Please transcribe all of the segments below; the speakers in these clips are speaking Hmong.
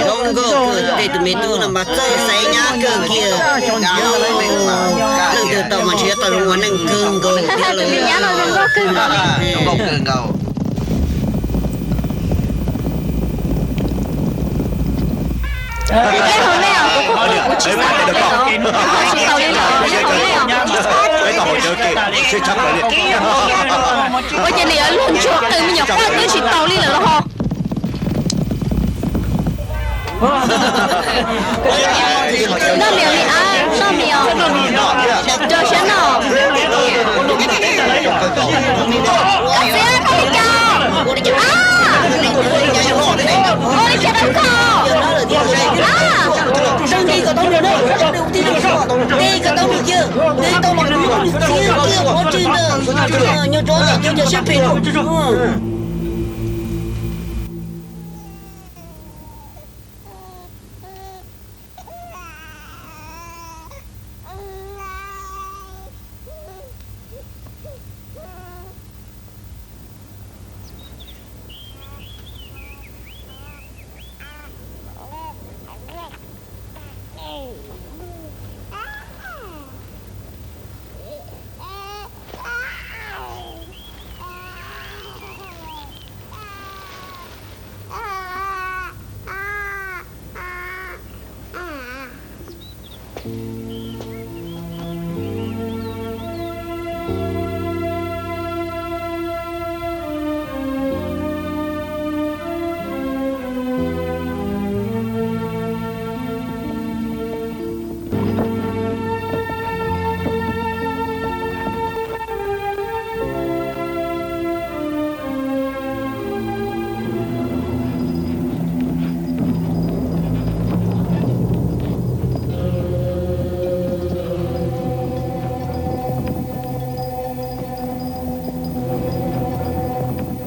Zoo nkauj kawg, tej tus me tub no mas txawj xaiv nyab kawg kiag. Leej twg tau mas ntshe tau zoo ua neej kawg nkaus thiab lawm. Ua cas nws yuav luag ntsuag qw me nyuam quaj twb tsis taus li lawm los ho. Noj mis, noj mis, rau siab noj. Koj txiv, koj li cas? Ua li cas rau koj?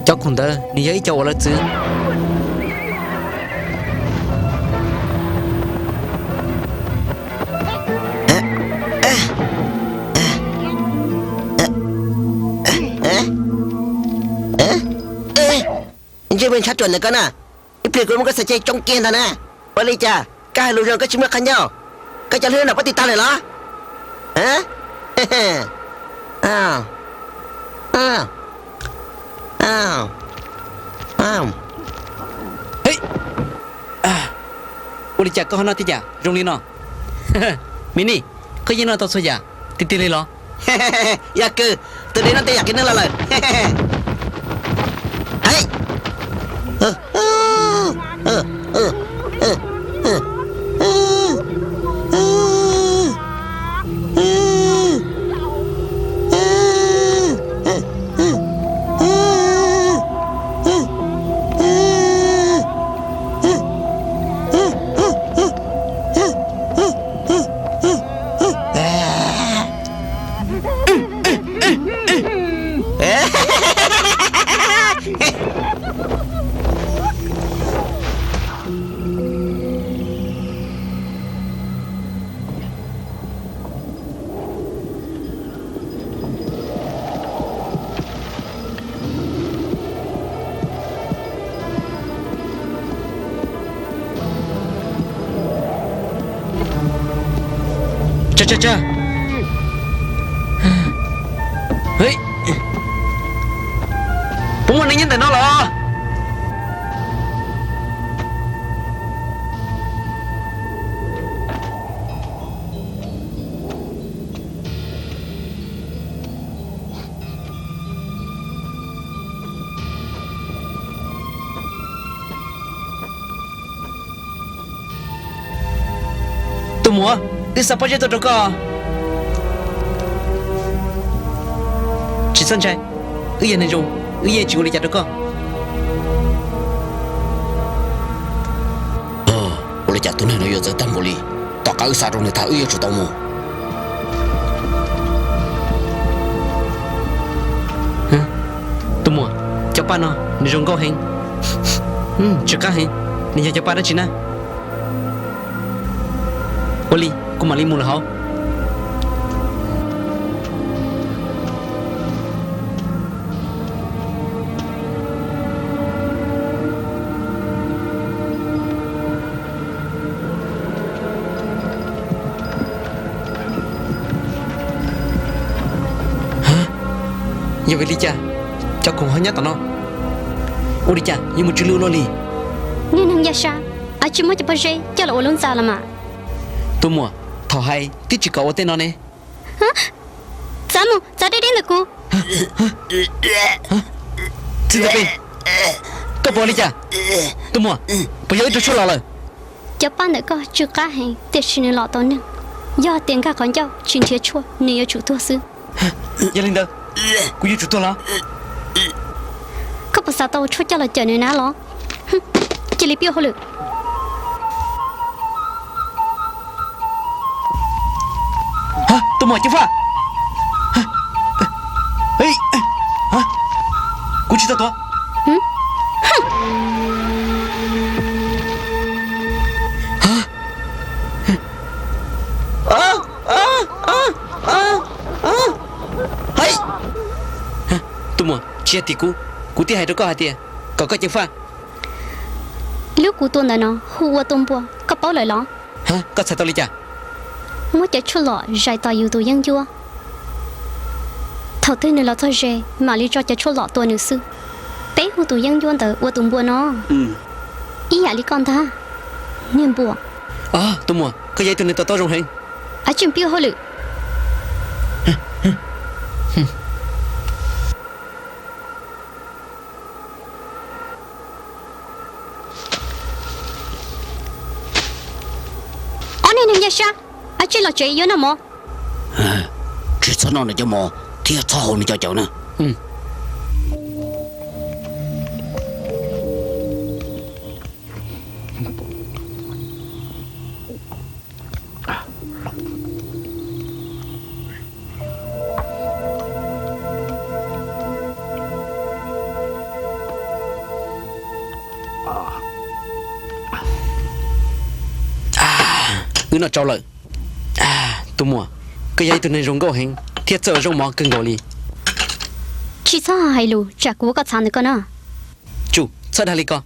Cov khoom ntawd nws yog ib co uas lawv txwv. Ntsej muag ntshav ruam ntawm koj na, ib pliag kuv muab koj xav ceg tsoo kiag ntag na. Ua li cas koj hais lus zoo koj tsis muaj qhov ncauj? Koj cov hlwb no puas tau tag lawm los? Ua li cas koj ho noj tej yam zoo li no? Miv Nij, koj yeej noj tau txhua yam tiag tiag li los? Yog kawg, tus dej noj tej yam qhia neeg los lawm. Tsag tsag tsag. Puas muaj neeg nyob ntawm no los? Tus muam, wb xa pob zeb tuaj rau koj. Tsis txhob ntshai, wb yog neeg zoo, wb yeej tsis ua li cas rau koj. Ua li cas tus neeg no yuav txawv tag npaum li? Tom qab wb xa rau nws tas wb yuav tsum tau mus. Tus muam, cov paj no nws zoo nkauj heev, tsw qab heev, nws yog cov paj dab tsi na? Ua li kuv mam li mus lawm hauv. Vim li cas cov khoom ho nyob tom no? Ua li cas yuav mus tsw lwj ua luaj li? Niag neeg yaj sab, ua tsis muab cov pob zeb coj los ua lub ntxa los mas. Tus muam, thaum hais twb tsis kom ua tej no ne. Txav mus, txav deb deb ntawm kuv. Txiv ntxawm Pis, koj puas ua li cas? Tus muam, puas yog wb raug tshuaj los lawm? Cov paj ntawm koj tsw qab heev tiam sis nws lom tau neeg. Yog tias nkag qhov ncauj tsis nrhiav tshuaj nws yuav tsum tuag xwb. Yog li ntawd, kuv yuav tsum tuag los? Koj puas xav tau tshuaj coj los cawm nws na los? Cia li pib ua hauj lwm. Tus muam ceev faj, kuv tsis tau tuav. Tus muam, tsis yog tim kuv, kuv thiaj hais rau koj hais tias kom koj ceev faj. Lub kuv tua ntawm no hu ua tus npua, koj paub lawm los? Koj txhais tau li cas? Muab cov tshuaj lom zais tos yus tus yeeb ncuab. Thaum twg nws los txog ze mam li tso cov tshuaj lom tua nws xwb. Peb hu tus yeeb ncuab ntawd ua tus npua no. Ib yam li koj ntag, niag npua. Tus muam, koj yog ib tug neeg to taub zoo heev. Ua tsis pib ua hauj lwm. Ob niag neeg yaj sab, ua tsis los tsev yuav noj mov. Tsis txhob noj nws cov mov thiab txhob haus nws cov cawv na. Wb noj tsau lawm. Tus muam, koj yog ib tug neeg zoo nkauj heev thiab txawj ua zaub mov kawg nkaus li. Tsis txhob hais lus tsam kuv ua koj txhav ntawm koj na. Tsum txhob dag li ko.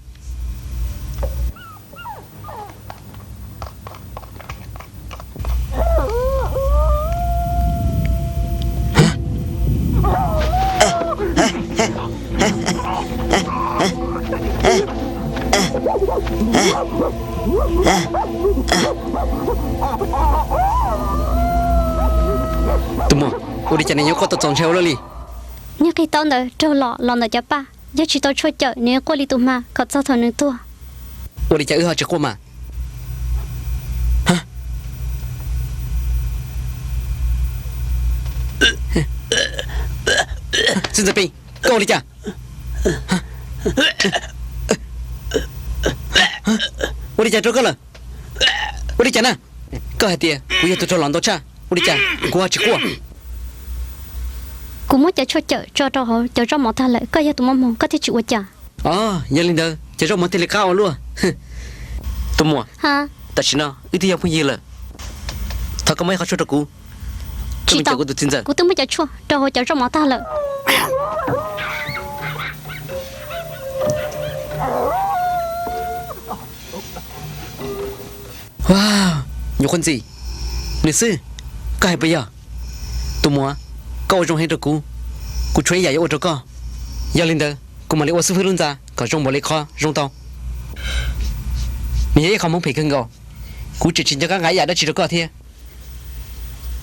Tus muam, ua li cas nws yuav quaj tau txaus ntshai ua luaj li? Niag qig taub ntawd raug lom los ntawm cov paj, yog tsis tau tshuaj cawm nws yuav quaj li tus hma kom txog thaum nws tuag. Ua li cas wb ho tsis quaj mas? Txiv ntxawm Pis, koj ua li cas? Ua li cas rau koj lawm? Ua li cas na? Koj hais tias kuv yog tus raug lom ntau tshaj, ua li cas kuv ho tsis quaj? Kuv muab cov tshuaj cawm tso rau hauv cov zaub mov tag lawm, koj yog tus muaj hmoo koj thiaj tsis ua cas. Os, yog li ntawd cov zaub mov thiaj li qab ua luaj. Tus muam, tam sim no wb twb yog phooj ywg lawm, thov koj muab ib qho tshuaj rau kuv. Tsis tau, kuv tus txiv ntxawm, kuv twb muab cov tshuaj rau hauv cov zaub mov tag lawm. Nyuam qhuav ntxim, nws xwb, koj hais puas yog? Tus muam, koj ua zoo heev rau kuv, kuv tshuav ib yam yuav ua rau koj. Yog li ntawd kuv mam li ua xib fwb lub ntxa kom zoo npaum li qhov zoo tau. Nws yog ib qho hmoov phem kawg nkaus, kuv tseem tsis nco qab nqa ib yam dab tsi rau koj thiab.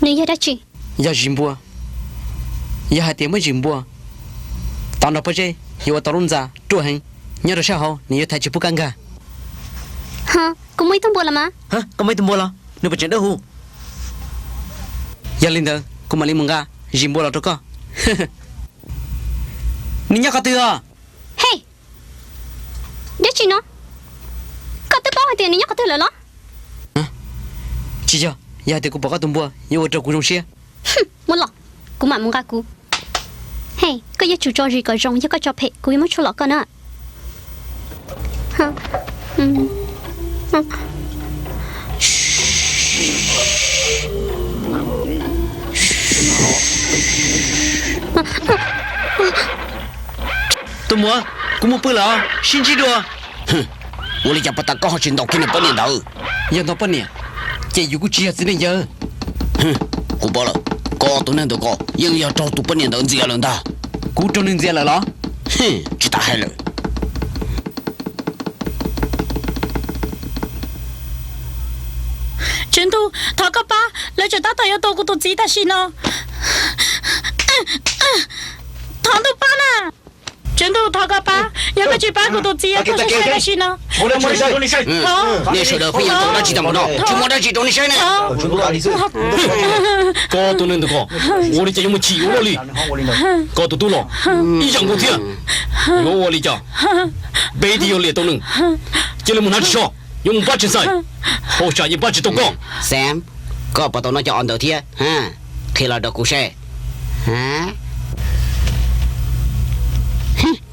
Nws yog dab tsi? Yog zis npua. Yog hais tias muab zis npua tov nrog pob zeb yuav ua tau lub ntxa ruaj heev, nyob rau sab hauv nws yuav thaiv tsis pub kab nkag. Ho, kuv muaj ib tug npua los mas. Koj muaj ib tug npua los? Nws puas tseem dawb huv? Yog li ntawd kuv mam li mus nqa zis npua los rau koj. Nws nyob qhov twg os? Hej, dab tsi no? Koj twb paub hais tias nws nyob qhov twg lawm los? Tsis yog, yog hais tias kuv pom koj tus npua yuav ua rau kuv zoo siab. Muab los, kuv mam mus nqa kuv. Hej, koj yuav tsum tso zis kom zoo, yog koj tso phem kuv yuav muab tshuaj lom koj na. Tus muam, kuv mus pw lawm, sib ntsib dua. Ua li cas puag ta koj ho tsis ntaus kiag niag poj niam ntawd? Yog ntaus poj niam, ces yus kuj tsis yog txiv neej yawg. Kuv paub lawm, koj tus neeg ntawm koj yeej yog raug tus poj niam ntawd ntxias lawm ntag. Kuv raug nws ntxias lawm los? Tsis tas hais lawm. Tswv Ntuj, thov koj pab, lawv tseem tab tom yuav tua kuv tus txiv tam sim no. Thov Ntuj pab na. Tswv Ntuj, thov koj pab, yog koj tsis pab kuv tus txiv, tuag sai sai tam sim no. Nej sawv daws pheej yuav tua dab tsi tag npaum no, tsis muaj dab tsi rau nej saib ne. Koj tus neeg ntawm ko, ua li cas yuav muaj chim ua luaj li. Koj tus tub los, ib yam nkaus thiab. Yuav ua li cas? Peb thiaj yuav liam tau nws. Cia li mus hnav ris tsho, yuav mus pab tsis xais, hauj sam yeej pab tsis tau koj. Sam, koj puas tau noj cov o ntawd thiab? Qhia los rau kuv saib.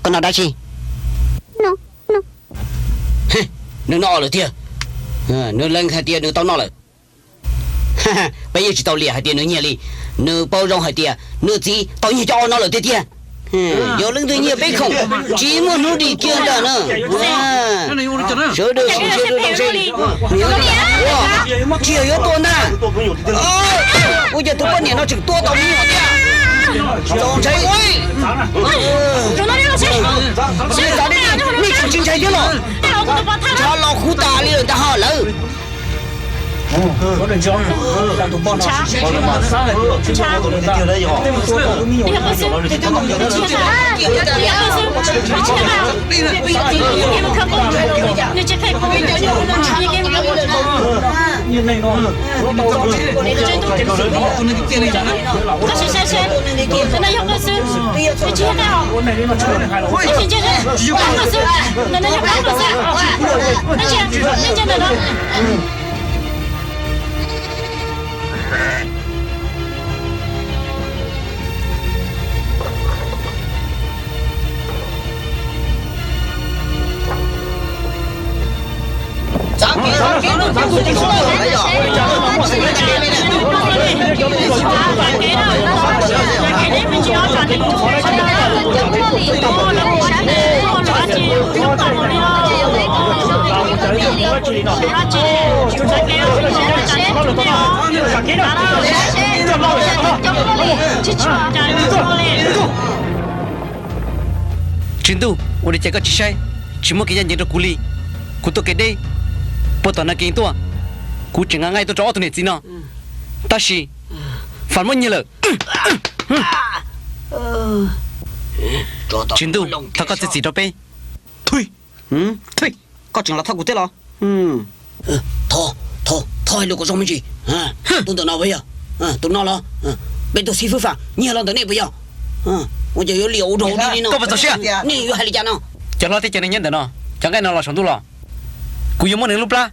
Koj noj dab tsi? Nws noj o lawm tiag. Nws lees hais tias nws tau noj lawm. Peb yeej tsis tau liam hais tias nws nyiag li. Nws paub zoo hais tias nws txiv tau nyiag cov o no lawm tiag tiag. Yog leej twg nyiag peb khoom, tsis muaj hnub dim kiag ntag na. Sawv daws sim sawv daws zoo seb, nws yuav ua tsis yog yuav tua ntag. Ua cas tus poj niam no tseem tua tau me nyuam thiab? Txaus ntshai. Nej tsis ntshai thiab los? Ntshav los khuv tas li lawm ntag ho lawm. Tswv Ntuj, ua li cas koj tsis saib, tsis muab kev ncaj ncees rau kuv li? Kuv tuaj kev deb, puag tom no kev tuaj, kuv tseem nqa nqaij tuaj rau ob tug niam txiv no, tab sis Fas muab nyiag lawm. Tswv Ntuj, thov koj txiav txim rau peb. Koj tseem los thov kuv thiab los? Thov, thov hais lus kom zoo me ntsis. Tus ntawm no puas yog? Tus no los? Peb tus xib fwb Fas nyiag los ntawm nej puas yog? Ua cas yuav liam ua rau li no? Nej yuav hais li cas no? Cov hlob thiab cov neeg nyob ntawm no, cov nqaij no los saum ntuj los, kuv yuav muab nws lub plab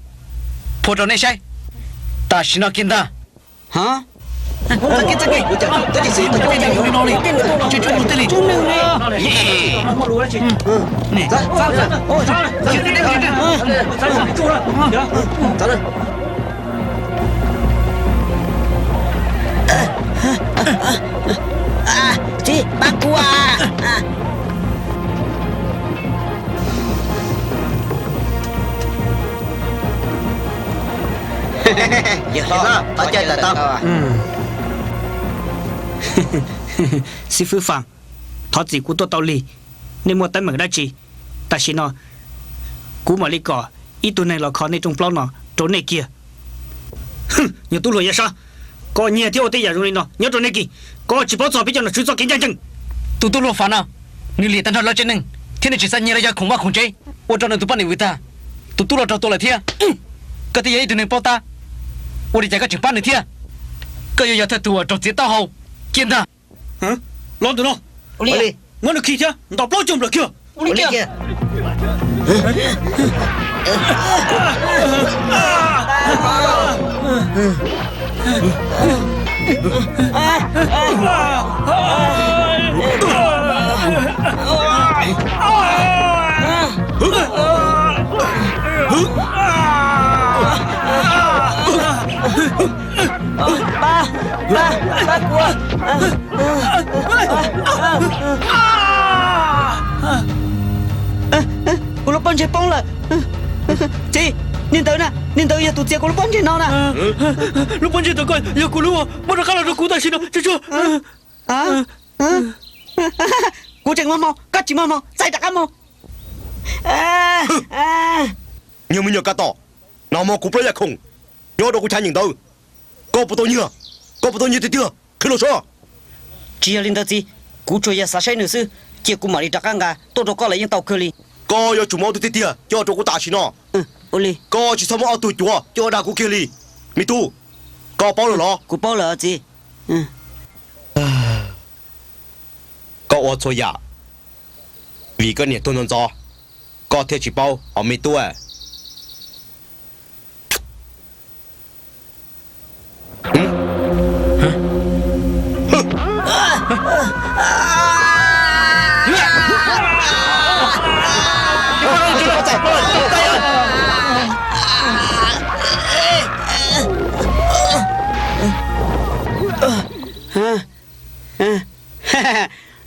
phua rau nej saib tam sim no kiag ntag. Txiv, pab kuv as! Yog li no, qhov chaw tawm tau. Xib fwb Fas, thov txim kuv tuaj tau lig, nej muaj teeb meem dab tsi? Tam sim no kuv mam li kom ib tug neeg los kho nej rooj plaub no rau nej kiag. Nyuag tub hluas Yaj Sab, koj nyiag thiab ua tej yam zoo li no nyob rau nej kis, koj tsis paub txog peb cov nom tswv txoj kev ncaj ncees. Tus tub hluas Fas no, nws liam tag nrho lawv tsev neeg thiab nws tseem xa nyiag los yog khoom vaj khoom tsev ua rau nws tus poj niam vwm tag. Tus tub los raug tua lawm thiab, koj thiaj yog ib tug neeg paub tab, ua li cas koj tseem pab nws thiab? Koj yuav yog thawj tug uas raug txiav taub hau kiag ntag. Los ntawm no, muab nws khi thiab ntaus plaub caug nplawm kiag. Pab, pab, pab kuv. Kuv lub pob ntseg poob lawm. Txiv, niag ntawd na, niag ntawd yog tus txiav kuv lub pob ntseg no na. Lub pob ntseg ntawm koj yog kuv lub, muab rov qab los rau kuv tam sim no, tsuag tsuag. Kuv tseem muaj hmoo, koj tsis muaj hmoo, txaij rov qab mus. Niag me nyuam kab tom, nag hmo kuv plaub yaj khoom nyob rau kuv chav nyeem ntawd, koj puas tau nyiag? Koj puas tau nyiag tiag tiag? Qhia los saib. Tsis yog li ntawd txiv, kuv tsuas yog xav saib nws xwb, cia kuv mam li rov qab nqa tuaj rau koj los yeej tau kawg li. Koj yuav tsum muaj tus tiag tiag coj rau kuv tam sim no. Koj tsis txhob muab ob tug cuav coj ua dag kuv kiag li. Me tub, koj paub lawm los? Kuv paub lawm txiv. Koj ua txhua yam vim koj niam tuag ntxov ntxov, koj thiaj tsis paub os me tub.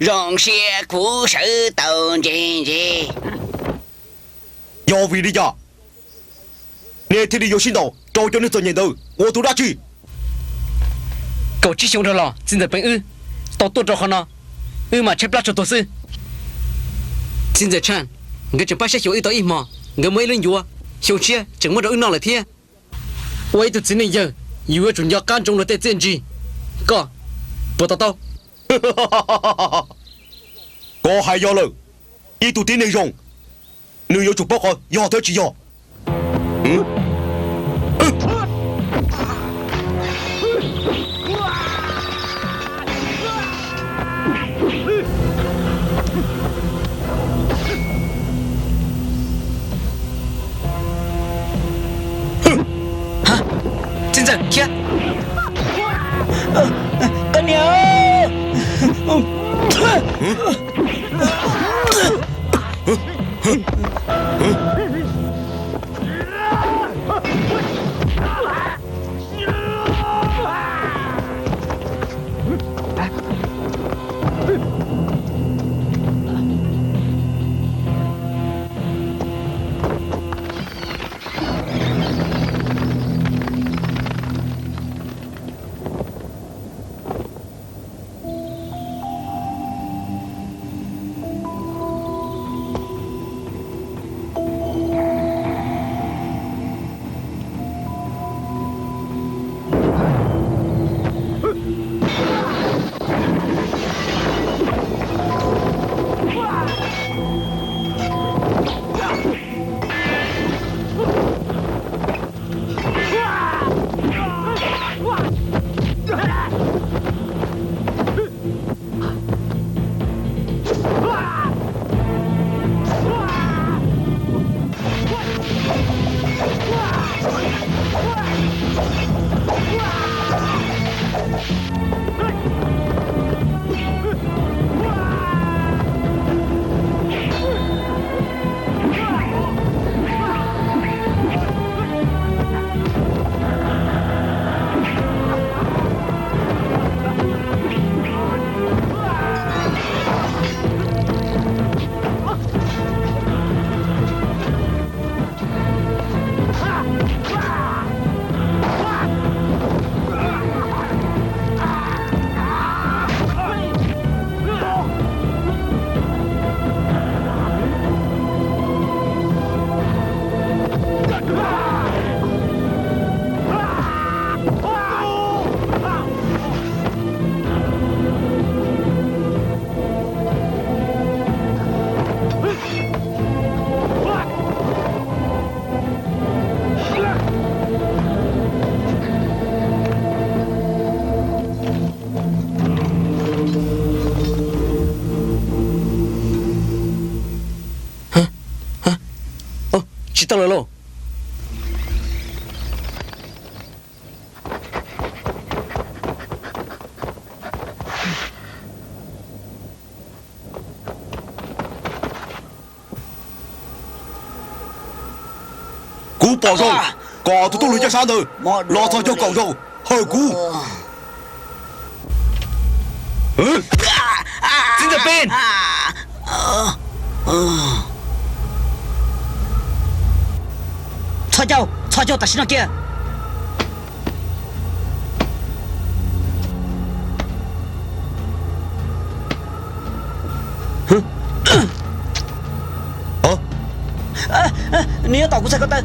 Zoo siab kuv sawv tau ntse ntse. Yog vim li cas nej thiaj li yuav sib ntaus rau cov neeg txom nyem ntawd ua tus dab tsi? Kaum tsib xyoo dhau los txiv ntxawm Peeb wb tau tuaj rau qhov no, wb mam tshaib plab tsuag tuag xwb. Txiv ntxawm Tshaj, nkawd tseem pab saib xyuas wb tau ib hmos, nkawd muaj ib lub ncuav, xyoo tshiab tseem muab rau wb noj lawm thiab. Ua ib tug txiv neej yawg, yus yuav tsum nco qab ntsoov luag tej txiaj ntsig. Koj puas to taub? Koj hais yog lawm, ib tug tib neeg zoo, nws yuav tsum paub qhov yog thiab tsis yog. Txiv ntxawm, khiav! Koj niam! Tsis tau lawm lauj. Kuv pom zoo kom tus tub lwm caj sab ntawd los txog caug kaum zaus hawm kuv. Txiv ntxawm Pin, txhos caug, txhos caug tam sim no kiag. Nws yuav tom kuv txhais ko taw.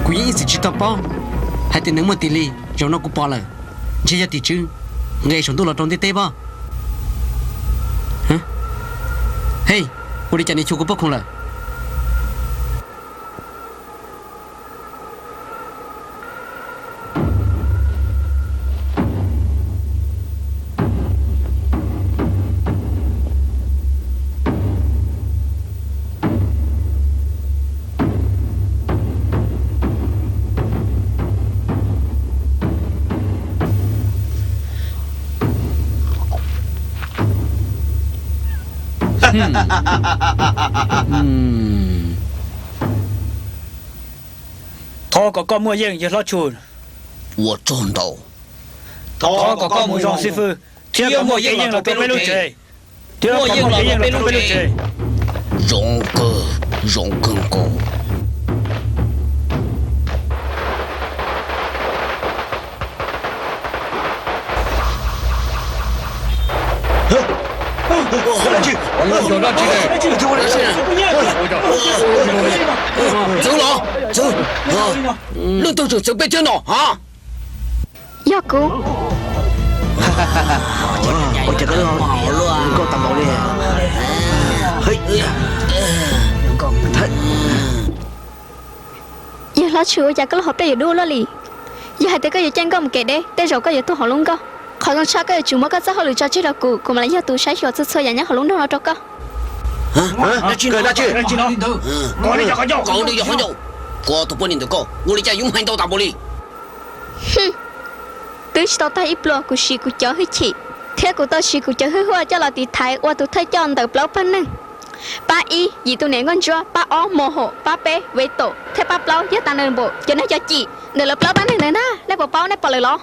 Kuv yeej ib txwm tsis tau paub hais tias nws muaj tis li, zaum no kuv pom lawm. Ntshe yog tim tswv nqes saum ntuj los rau ntiaj teb pob. Hej, ua li cas nws xyuas kuv pob khoom lawm? Thov kom koj muaj yeej yawg hlob tshua. Ua tsaug ntau. Thov kom koj mus zoo xib fwb thiab muaj yeej los rau peb lub tsev. Thiab muaj yeej los rau peb lub tsev. Zoo kawg, zoo kawg nkaus. Txwv los, txwv, leej twg tseem txwv peb thiab no ha? Yog kuv. Ua cas koj lub hauv nkauj tag npaum li? Yawg hlob tshwm, ua cas koj lub hauv pliaj yuav dub luaj li? Yog hais tias koj yuav caij nkoj mus kev deb, tej zaum koj yuav tuag hauv lub nkoj. Qhov zoo tshaj koj yuav tsum muab koj txoj hauj lwm tso tseg rau kuv, kuv mam li yog tus saib xyuas txhua txhua yam nyob hauv lub nroog no rau koj. Koj hais dab tsi? Koj tus poj niam ntawm koj ua li cas yuav hais ntau tas npaum li? Twb tsis tau tag ib pluag kuv siv kuv cov hwj chim, thiab kuv tau siv kuv cov hwj huaj coj los tiv thaiv ua tus thawj coj ntawm plaub pab neeg. Pab ib yim tus niam nkauj ntsuab, pab ob mos hom, pab peb vev tom, thiab pab plaub yog tag nrho npaum cov neeg cov cim ntawm lawv plaub pab neeg ntawd ntag. Nej puas paub, nej pom lawm los?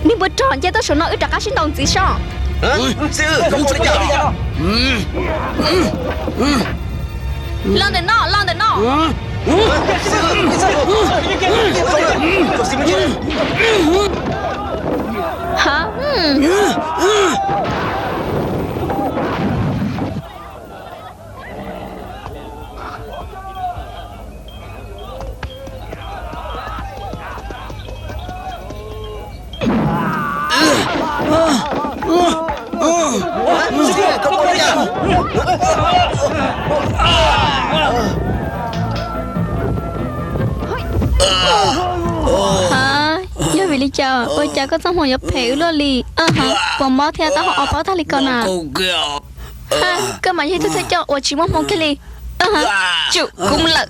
Nej npua rog, nce tuaj saum no wb rov qab sib ntaus ntxiv soj. Los ntawm no, los ntawm no. Ha, Koj txoj hmoo yuav phem wb luaj li. Puas mob thiab taub hau o paub tag li ko na? Koj mas yog ib tug thawj coj uas tsis muaj hmoo kiag li. Tsum, kuv mus lawm.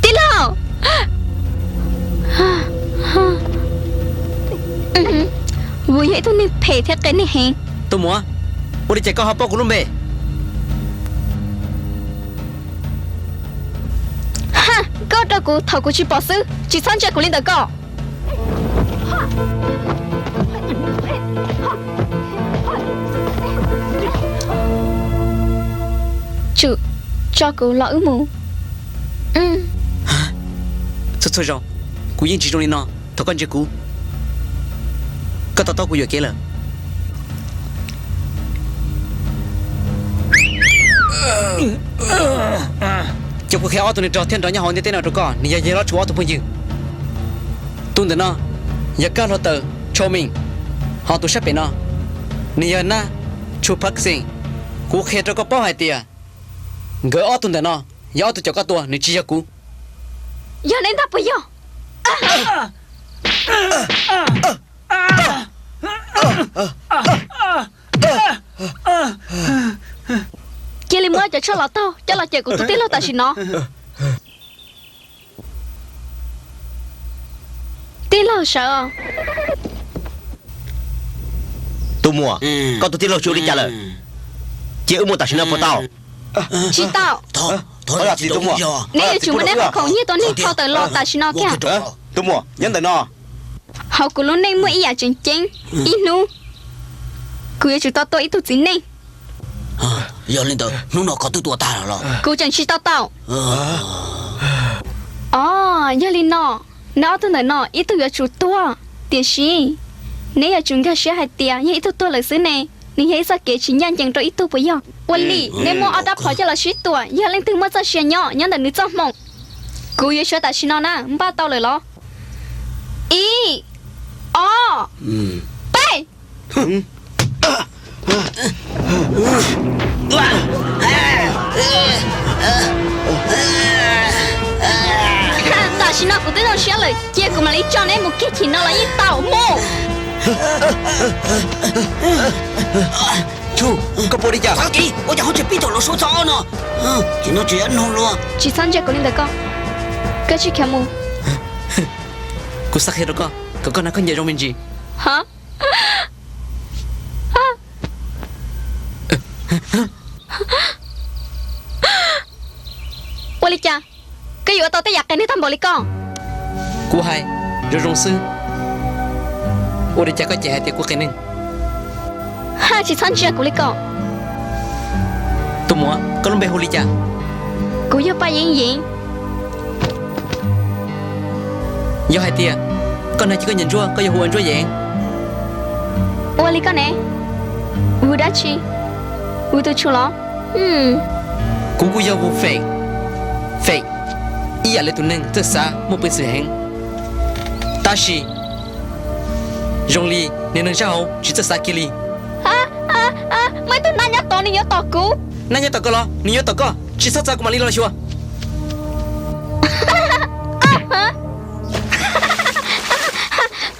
Tij laug, vus yog ib tug neeg phem thiab qias neeg heev. Tus muam, ua li cas koj ho paub kuv lub npe? Koj rau kuv thaum kuv tsis pom xwb, tsis txhob ntsia kuv li ntawm koj. Tsum, tso kuv los wb mus. Txhua txhua zaus kuv yeej tsis zoo li no thaum koj ntsia kuv. Koj to taub kuv yuam kev lawm. Ces kuv qhia ob tug neeg rog thiab nrog nyob hauv ntiaj teb no rau koj, nws yog Yawg Lob Tshuv ob tug phooj ywg. Tus ntawm no yog Kaj Hluav Taws Tsho Meej, ho tus sab pem no nws yog Nab Tshuv Phav Xeem. Kuv qhia rau koj paub hais tias nkawd ob tug ntawm no yog ob tug cov koj tua, nws tsis yog kuv. Yog neb ntag puas yog? Cia li muab cov tshuaj los taug coj los cawm kuv tus tij laug tam sim no. Tij laug sawv os. Tus muam, koj tus tij laug tsis ua li cas lawm? Cia wb mus tam sim no puas tau? Tsis tau. Neb yuav tsum muab neb qhov khoom nyiaj tua neeg dhau tawm los tam sim no kiag. Tus muam, nyob ntawm no. Hauv kuv lub neej muaj ib yam tseem ceeb. Ib hnub kuv yuav tsum tau tua ib tug txiv neej. Yog li ntawd hnub no koj twb tua tag los? Kuv tseem tsis tau tau. Os, yog li no, neb ob tug ntawm no ib tug yuav tsum tuag, tiam sis neb yuav tsum nkag siab hais tias yog ib tug tuag lawm xwb ne, nws yog ib txoj kev tsis ncaj ncees rau ib tug puas yog? Ua li, neb muab ob rab phom coj los sib tua, yog leej twg muaj txoj sia nyob nyob ntawm nws txoj hmoo. Kuv yuav tshuav tam sim no na, npaj tau lawm los? Ib, ob, peb. Tam sim no kuv twb zoo siab lawm, cia kuv mam li tso neb mus kiag chim no los yeej tau mus. Tsum, koj puas li cas? Txhob kiv, ua cas ho tseem pib thaum lub suab txog no? Ces no tseem yuav nug luag. Tsis txhob ntsia kuv li ntawd koj. Koj tsis khiav mus. Kuv xav qhia rau koj kom koj hnav khaub ncaws zoo me ntsis. Ua li cas koj yuav ua tau tej yam qias neeg tag npaum li koj? Kuv hais zoo zoo xwb, ua li cas koj cem hais tias kuv qias neeg? Ha, tsis txhob ntsia kuv li ko. Tus muam, koj lub npe hu li cas? Kuv yog Paj Yeeb Yeev. Yog hais tias koj hnav cia koj niag ntsuab, koj yuav hu ua Ntsuab Yeev? Ua li koj ne, hu dab tsi? Hu tus tshuv los? Kuv kuj yog hu Fem. Fem, ib yam li tus neeg txawj xav muaj peev xwm heev, tab sis zoo li niag neeg sab hauv tsis txawj xav kiag li. Muaj ib tug nab nyob tod, nws yuav tom kuv. Nab nyob tom koj los? Nws yuav tom koj, tsis txhob txav, kuv mam li los xyuas.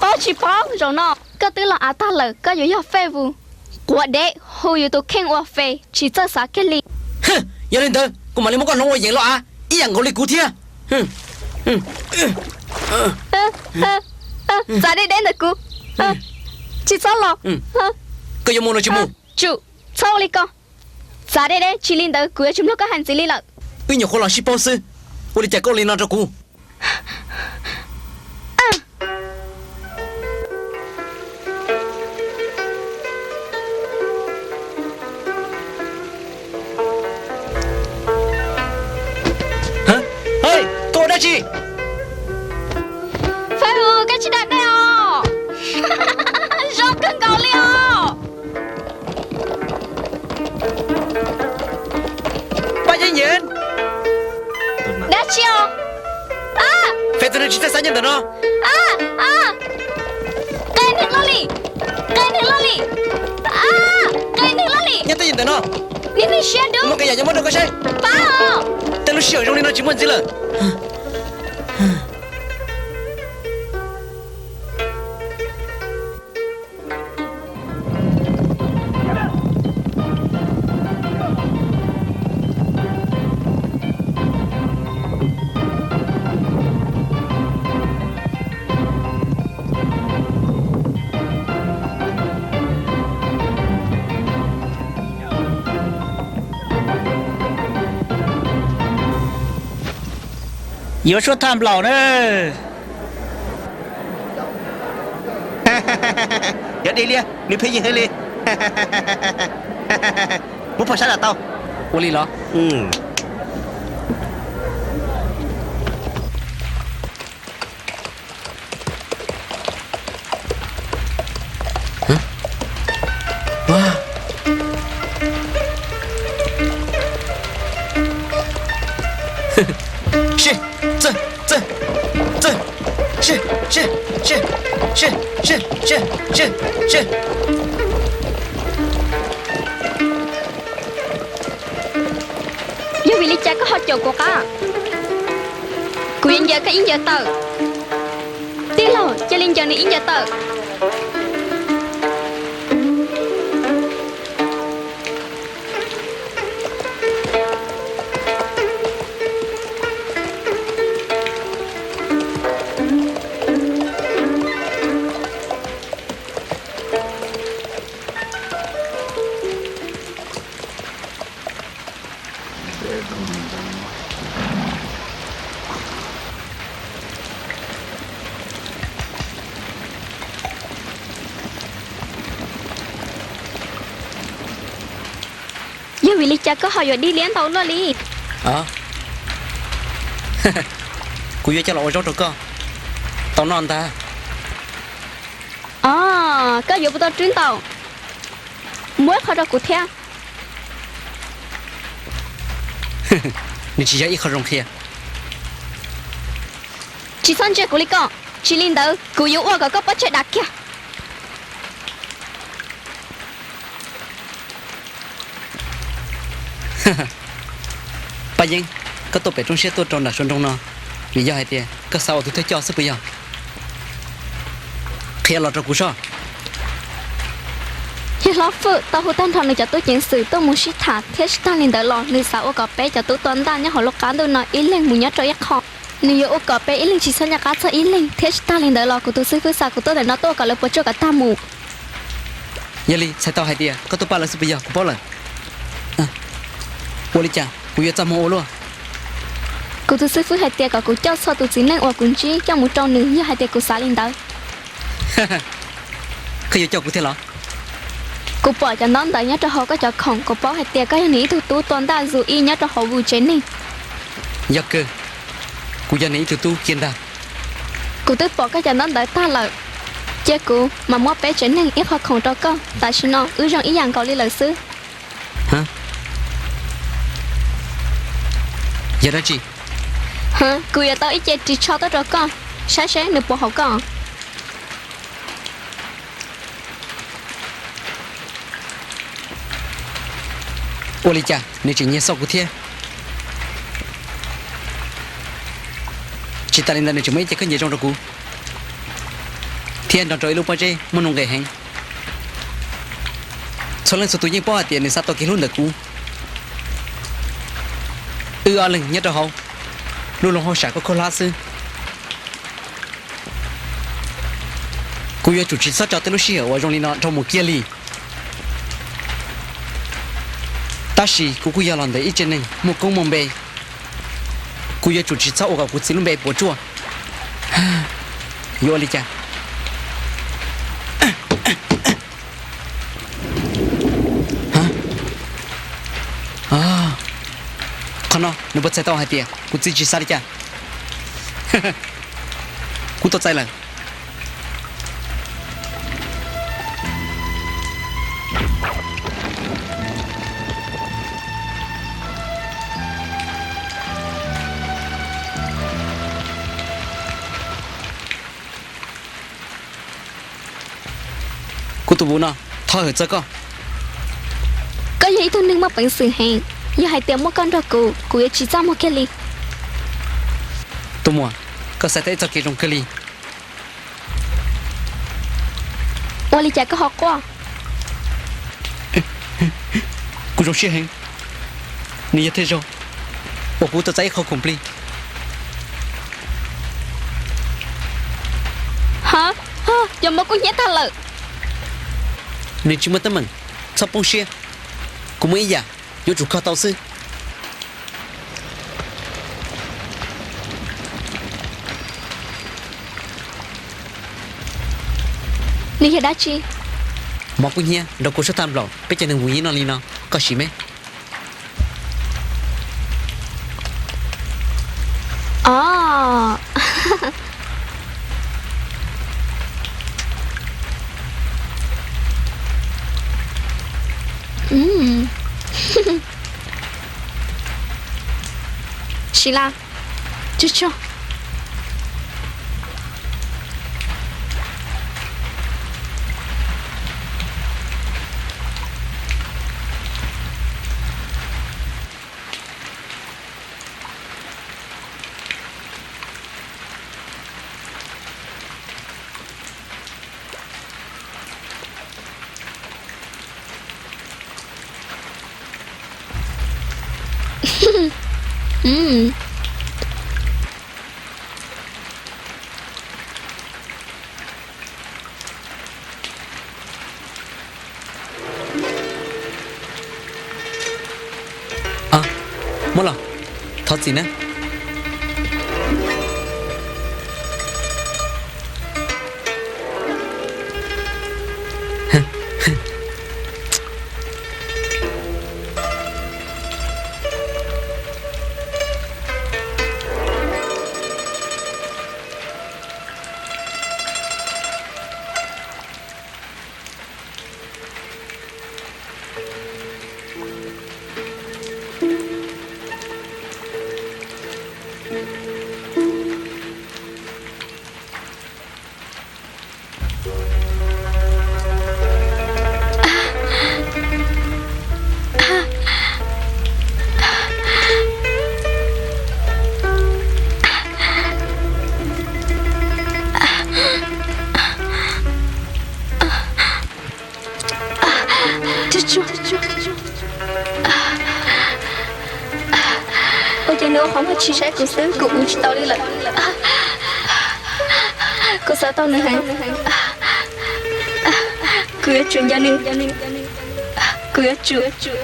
Paub tsis paub, zaum no koj twb los av tag lawm, koj yuav yog Fej Vus. Quav deb, hu yus tus kheej ua Fej, tsis txawj xav kiag li. Yog li ntawd kuv mam li muab koj hloov ua Yeev los av, ib yam nkaus li kuv thiab. Txav deb deb ntawm kuv, tsis txhob los. Koj yuav mus los tsis mus? Tsum, txhob ua li ko. Txav deb deb, tsis li ntawd kuv yuav tsis mloog koj hais ntxiv li lawm. Wb nyuam qhuav los sib paub xwb, ua li cas koj ua li no rau kuv? Koj ua dab tsi? Nyob ntawm no. Qe neeg loj li, qe neeg loj li, qe neeg loj li. Nyob twj ywm ntawm no. Niag neeg siab dub, muaj qee yam yuav muab rau koj saib. Pab os. Tej lub sij hawm zoo li no tsis muaj ntxiv lawm. Yuav suab thaj nplaum na. Yog dej liab, nws pheej yeej heev li. Muab phom sab dam tau. Ua li los? Yog vim li cas koj ho caum kuv qab? Kuv yuav ncaws koj ib ncaws tawm. Tij laug, cia li ncaws nws ib ncaws tawm. Yog vim li cas koj ho yuav dib liab ntau luaj li? Kuv yuav coj los ua zaub rau koj tau noj ntag. Os, koj yuav puas tau rwb ntau? Muab ib qho rau kuv thiab. Nws tsis yog ib qho zoo qhia. Tsis txhob ntsia kuv li ko, tsis li ntawd kuv yuav ua kom koj pob ntseg dav kiag. Paj Yeeb, koj tuaj pem roob siab tuaj rau nram suav nroog no, vim yog hais tias koj xav ua tus thawj coj xwb puas yog? Qhia los rau kuv soj. Yawg hlob Fwj tau hu tag nrho nws cov tub ceev xwm tuaj mus sib tham thiab tsis tag li ntawd los nws xav ua kom peb cov tub tua ntaj nyob hauv lub qab ntuj no ib leeg mus nyob rau ib qho. Nws yuav ua kom peb ib leeg tsis txhob nco qab txog ib leeg thiab tsis tag li ntawd los kuv tus xib fwb xa kuv tuaj ntawm no tuaj kom lawv puas tsuaj kom tag mus. Yog li txhais tau hais tias koj tuaj pab lawv xwb puas yog? Kuv paub lawm. Ua li cas kuv yuav txaj muag ua luaj? Kuv tus xib fwb hais tias kom kuv coj txhua tus txiv neej uas kuv ntsib coj mus rau nws yog hais tias kuv xav li ntawd. Koj yuav coj kuv thiab los? Kuv pom cov ntaub ntawv nyob rau hauv koj cov khoom, kuv paub hais tias koj yog nws ib tug tub tua ntaj zus ib nyob rau hauv vus tsev neeg. Yog kawg, kuv yog nws ib tug tub kiag ntag. Kuv twb pom koj cov ntaub ntawv tag lawm. Cia kuv mam muab peb tsev neeg ib qho khoom rau koj, tam sim no wb zoo ib yam nkaus li lawm xwb. Yog dab tsi? Kuv yuav tau ib ce ris tsho tuaj rau koj, saib seb nws puas haum koj. Ua li cas nws tseem nyiag xauj kuv thiab? Tsis tas li ntawd nws tseem muaj ib ce khaub ncaws zoo rau kuv, thiab nrog rau ib lub pob zeb muaj nuj nqis heev. Txhua leej txhua tus yeej paub hais tias nws xav tau kev hlub ntawm kuv. Wb ob leeg nyob rau hauv lub loo hauj sam khaub khaub hlab xwb. Kuv yuav tsum tsis txhob tso tej lub sij hawm uas zoo li no dhau mus kiag li. Tab sis kuv kuj yog los ntawm ib tsev neeg muaj koob muaj npe, kuv yuav tsum tsis txhob ua kom kuv txiv lub npe puas tsuaj. Yuav ua li cas? Qhov no nws puas txhais tau hais tias kuv txiv tsis xav li cas? Kuv tau txais lawm. Kuv no, thov hwm txog koj. Koj yog ib tug neeg muaj peev xwm heev, yog hais tias muaj koj nrog kuv, kuv yuav tsis txaj muag kiag li. Tus muam, koj xaiv tau ib txoj kev zoo kawg li. Ua li cas koj ho quaj? Kuv zoo siab heev. Nws yog tej zaug uas kuv tau txais ib qho khoom plig. Ha, cov mov kub hnyiab tag lawm. Nws tsis muaj teeb meem, txhob poob siab. Kuv muaj ib yam yuav tsum kho tau xwb. Nws yog dab tsi? Mov kub hnyiab nrog kuv sab thaj nplaum peb cov neeg vus yib no li no, koj sim me. Os. Sim las. Tsuag tsuag. Muab los, thov txim na. Ua cas nws ua qhov muag tsis saib kuv xwb, kuv ua tsis tau li lawm. Kuv xav tau nws heev. Kuv yuav tsum nco nws. Kuv yuav tsum.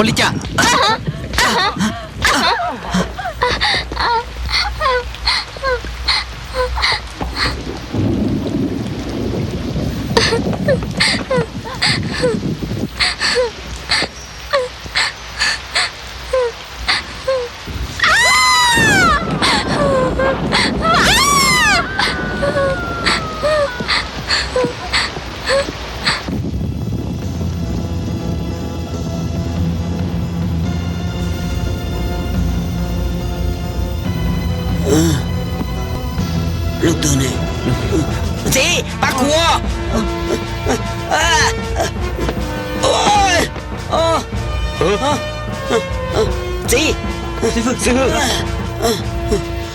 Ua li cas? Leej twg ne? Txiv, pab kuv! Txiv!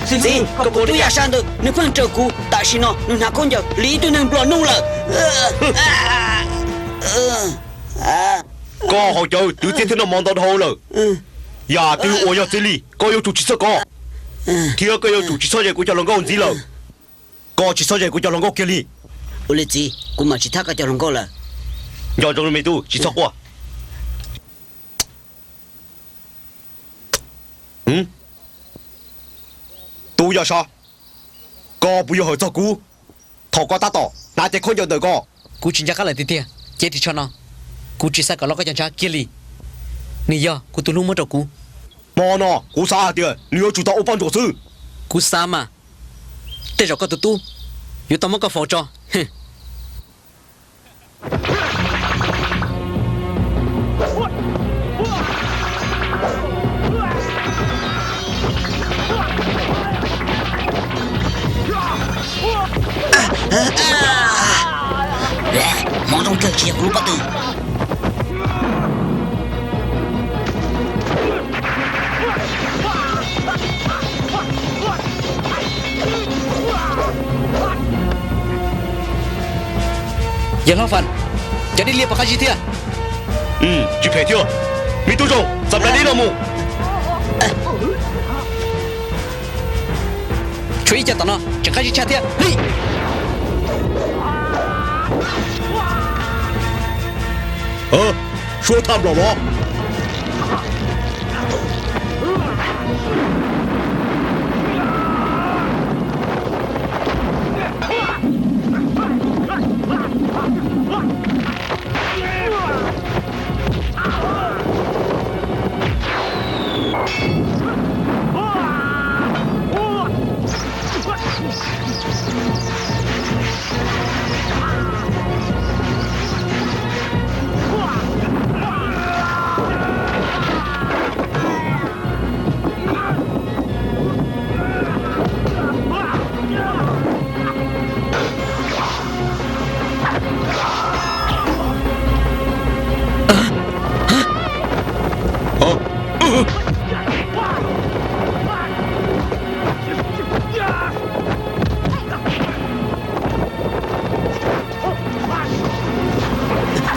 Txiv, kuv tub Yaj Sab ntawd nws pheej raws kuv, tam sim no nws hnav khaub ncaws li ib tug neeg nplua nuj lawm. Koj haus cawv, twv txiaj thiab noj mov ntau dhau lawm. Yam twg uas yog txij li koj yuav tsum tsis txhob kov, thiab koj yuav tsum tsis txhob zes kuv cov hluas nkauj ntxiv lawm. Koj tsis txhob zes kuv cov hluas nkauj kiag li. Ua li txiv, kuv mam tsis thab koj cov hluas nkauj lawm. Nco ntsoov me tub, tsis txhob quaj. Tub Yaj Sab, koj puas yuav hawm txog kuv thaum koj tab tom hnav cev khaub ncaws ntawm koj? Kuv tsis nco qab lawm tiag tiag, cev ris tsho no kuv tsis xav kom los koj cov ntshav kiag li. Nws yog kuv tus hlub muab rau kuv. Hmo no kuv xav hais tias nws yuav tsum tau ua poj ntsuam xwb. Kuv xav mas, tej zaum koj tus tub yuav tau muab koj faus tso. Hmoov zoo kawg tsis yog kuv lub pob tw. Yawg hlob Fas, cov dib liab puas qab zib thiab? Tsis phem thiab. Me tub zoo, xa plab dib no mus. Tshuav ib co tom no tseem qab zib tshaj thiab li. Suab thaj nplaum los.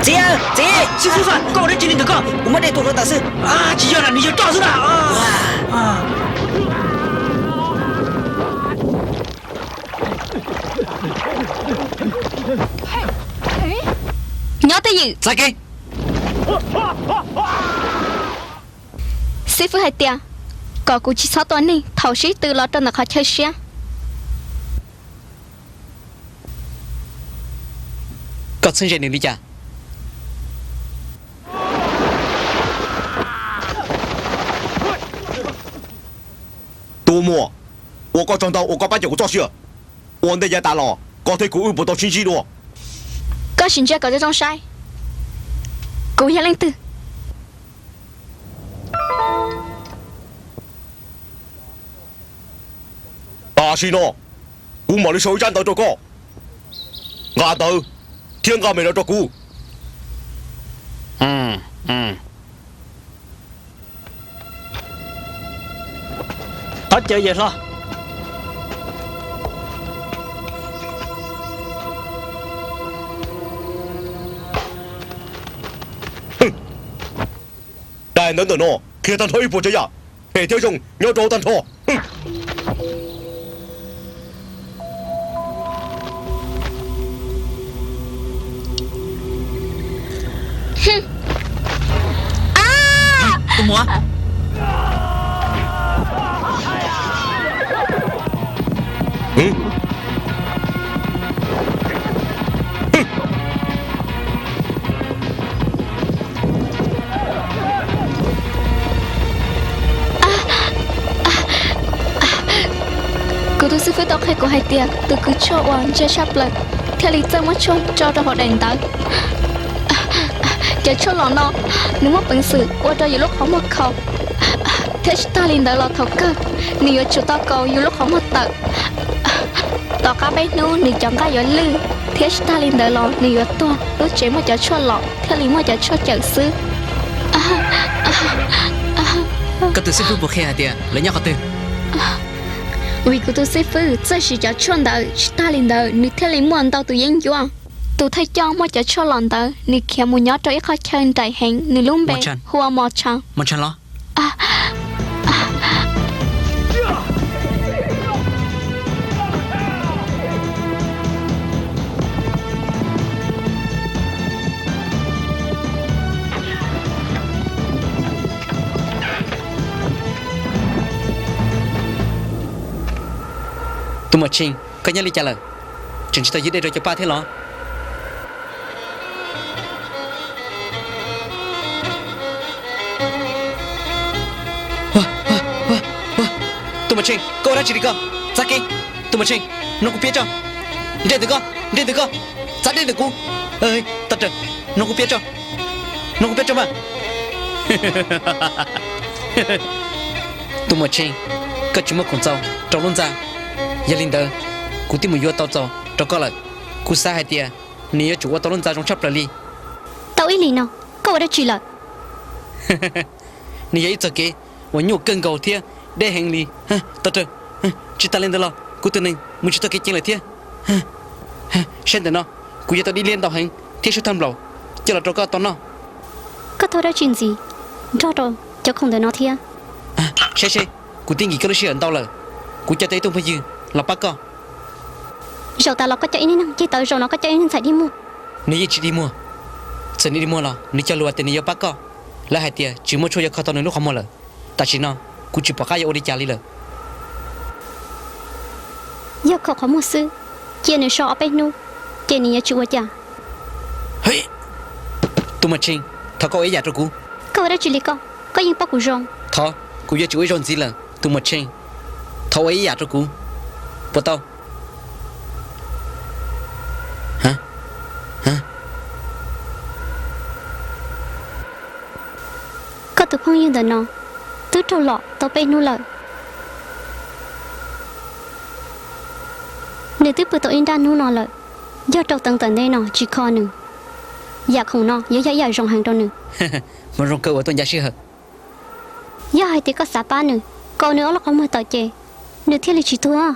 Txiv, txiv, xib fwb Fas, koj ua dab tsi li ntawm koj? Kuv muab dej tua hluav taws xwb. Tsis yog, nws yog roj xwb na. Nyob twj ywm. Xib fwb hais tias kom kuv tsis txhob tua neeg thaum sib tw los rau ntawm qhov chaw siab. Koj txheeb ze nws li cas? Tus muam, ua koj tsaug ntau uas koj pab cawm kuv txoj sia. Ua ntej yav tas los koj thiab kuv wb puas tau sib ntsib dua? Koj sim ntsia kom zoo zoo saib, kuv yog leej twg? Tam sim no kuv mam li sau ib tsab ntawv rau koj. Nqa ntawv thiab nqa me no rau kuv. Qhov cawv yawg hlob. Daim ntawv ntawm no qhia tag nrho ib puas tsav yam, phem thiab zoo nyob rau hauv tag nrho. Kuv tus xib fwb tau qhia kuv hais tias tus kws tshuaj uas ntse tshaj plaws thiaj li txawj muab tshuaj tso rau hauv daim ntawv. Cov tshuaj los no nws muaj peev xwm ua rau yus lub qhov muag khaus, thiab tsis tag li ntawd los thaum kawg nws yuav tsum tau kaus yus lub qhov muag tawm. Tom qab peb hnub nws cov nqaij yuav lwj, thiab tsis tag li ntawd los nws yuav tuag. Lub tsev muaj cov tshuaj los thiaj li muaj cov tshuaj cawm xwb. Koj tus xib fwb puas qhia hais tias lawv nyob qhov twg? Vim kuv tus xib fwb txawj siv cov tshuaj ntawd, tsis tas li ntawd nws thiaj li muaj ntau tus yeeb ncuab. Tus thawj coj muaj cov tshuaj los ntawd, nws khiav mus nyob rau ib qhov chaw nraim heev, nws lub npe hu ua Mos Tshas. Tus Mos Tshee, koj nyob li cas lawm? Tseem tsis tau ywg dej rau cov paj thiab los? Tus Mos Tshee, koj ua dab tsi li ko? Txav kev! Tus Mos Tshee, no kuv piav tso. Nres ntawm ko, nres ntawm ko, txav dej ntawm kuv. Tag raws, no kuv piav tso, no kuv piav tso mas. Tus Mos Tshee, koj tsis muaj khoom txaus rau lub ntxa, yog li ntawd kuv twb mus yuav tau txaus rau koj lawm. Kuv xav hais tias nws yuav tsum ua tau lub ntxa zoo tshaj plaws li. Tau ib lim no, koj ua dab tsi lawm? Nws yog ib txoj kev uas nyuaj kawg nkaus thiab deb heev li. Tag raws, tsis tas li ntawd los kuv tus neeg mus tsis tau kev ceev lawm thiab. Saib ntawm no, kuv yuav tau dib liab ntau heev thiab suab thawj nplaum coj los rau koj tau noj. Koj tau dab tsi ntxiv nrog rau cov khoom ntawm no thiab? Saib seb, kuv twb nkim koj lub sij hawm ntau lawm, kuv coj tau ib tug phooj ywg los pab koj. Zaum tas los koj coj ib niag neeg ceg tawv, zaum no koj coj ib niag ntxhais dig muag. Nws yeej tsis dig muag. Txawm nws dig muag los nws cog lus hais tias nws yuav pab koj. Lawv hais tias tsis muaj tshuaj yuav kho tau nws lub qhov muag lawm. Tam sim no kuv tsis pom qab yuav ua li cas li lawm. Yog kho qhov muag xwb, cia nws so ob peb hnub, ces nws yuav tsis ua cas. Tus Mos Tshee, thov koj ua ib yam rau kuv. Koj ua dab tsi li koj? Koj yeej paub kuv zoo. Thov, kuv yuav tsis ua ib zaug ntxiv lawm tus Mos Tshee. Thov ua ib yam rau kuv, puas tau? Koj tus phooj ywg ntawm no twb raug lom tau peb hnub lawm. Nws twb pw tau ib nrab hnub no lawm. Yog raug teev tawm ntej no tsis kho nws, yam khoom no yuav yog ib yam zoo heev rau nws. Hmoob zoo kawg uas tuaj ncav sij hawm. Yog hais tias koj xav pab nws kom nws ob lub qhov muag tawm ces nws thiaj li tsis tuag.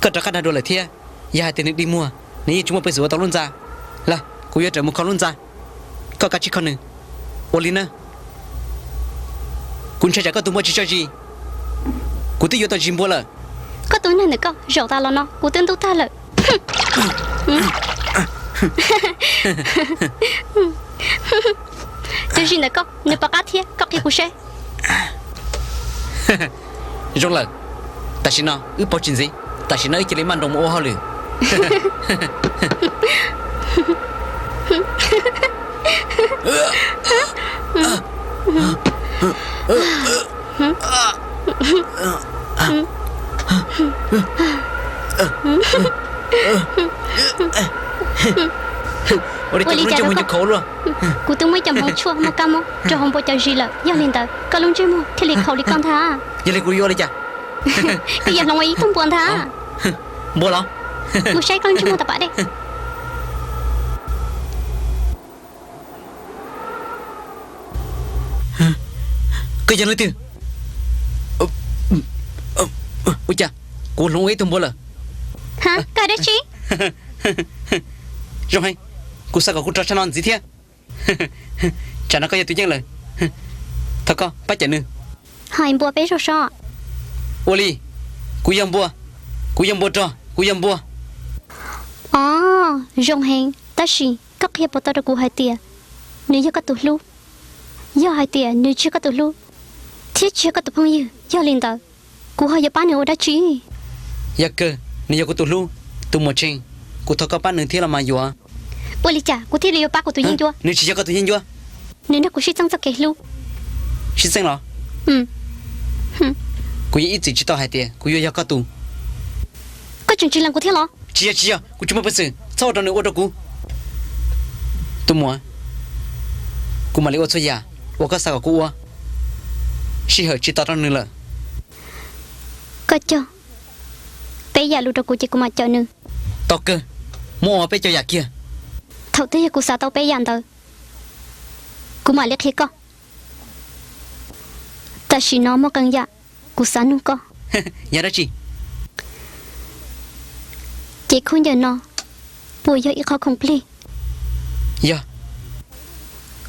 Koj rov qab dag dua lawm thiab. Yog hais tias nws dig muag, nws yeej tsis muaj peev xwm ua tau lub ntxa. Lawm, kuv yuav raws mus kho lub ntxa. Koj kav tsij kho nws. Ua li na. Kuv ntshai tsam koj tus npua tsis tso zis. Kuv twb yuav tau zis npua lawm. Koj tus neeg ntawm koj zaum tas los no kuv twb ntub tag lawm. Tus zis ntawm koj nws pom qab thiab, koj qhia kuv seb. Zoo lawm, tam sim no wb pauv tsis ntxiv, tam sim no wb cia li maj nroos mus ua hauj lwm. Ua li cas rau koj? Kuv twb muaj ib co hmoov tshuaj muaj kab mob rau hauv npua cov zis lawm, yog li ntawd koj lub ntsej muag thiaj li khaus li koj ntag. Yog li kuv yuav ua li cas? Koj yuav hloov ua ib tug npua ntag. Npua los? Mus saib koj lub ntsej muag tom pas dej. Koj yog leej twg? Ua cas kuv hloov ua ib tug npua lawm? Ha, koj hais dab tsi? Zoo heev, kuv xav kom kuv rog tshaj no ntxiv thiab. Tsam no koj yog tus yeej lawm, thov koj pab cawm nws. Hais npua peb zog sob. Ua li, kuv yog npua, kuv yog npua rog, kuv yog npua. Os, zoo heev, tab sis koj qhia puas tau rau kuv hais tias nws yog koj tus hlub? Yog hais tias nws tsis yog koj tus hlub thiab tsis yog koj tus phooj ywg, yog li ntawd kuv ho yuav pab nws ua dab tsi? Yog kawg nws yog kuv tus hlub, tus Muas Tsheej, kuv thov koj pab nws thiab los mas yuav. Ua li cas kuv thiaj li yuav pab kuv tus yeeb ncuab? Nws tsis yog koj tus yeeb ncuab. Nws nrog kuv sib txeeb txoj kev hlub. Sib txeeb los? Kuv yeej ib txwm tsis tau hais tias kuv yuav yog koj tus. Koj tseem tsis lees kuv thiab los? Tsis yog, tsis yog, kuv tsis muaj peev xwm, txhob ua rau nws ua rau kuv. Tus muam, kuv mam li ua txhua yam uas koj xav kom kuv ua. Sij hawm tsis tos rau nws lawm. Koj cog peb yam lus rau kuv ces kuv mam cawm nws. Tau kawg, muab ua peb caug yam kiag. Thaum twg yog kuv xav tau peb yam ntawd, kuv mam li qhia koj. Tam sim no muaj qee yam Kuv xav nug koj. Yog dab tsi? Ces khaub ncaws no puas yog ib qho khoom plig? Yog.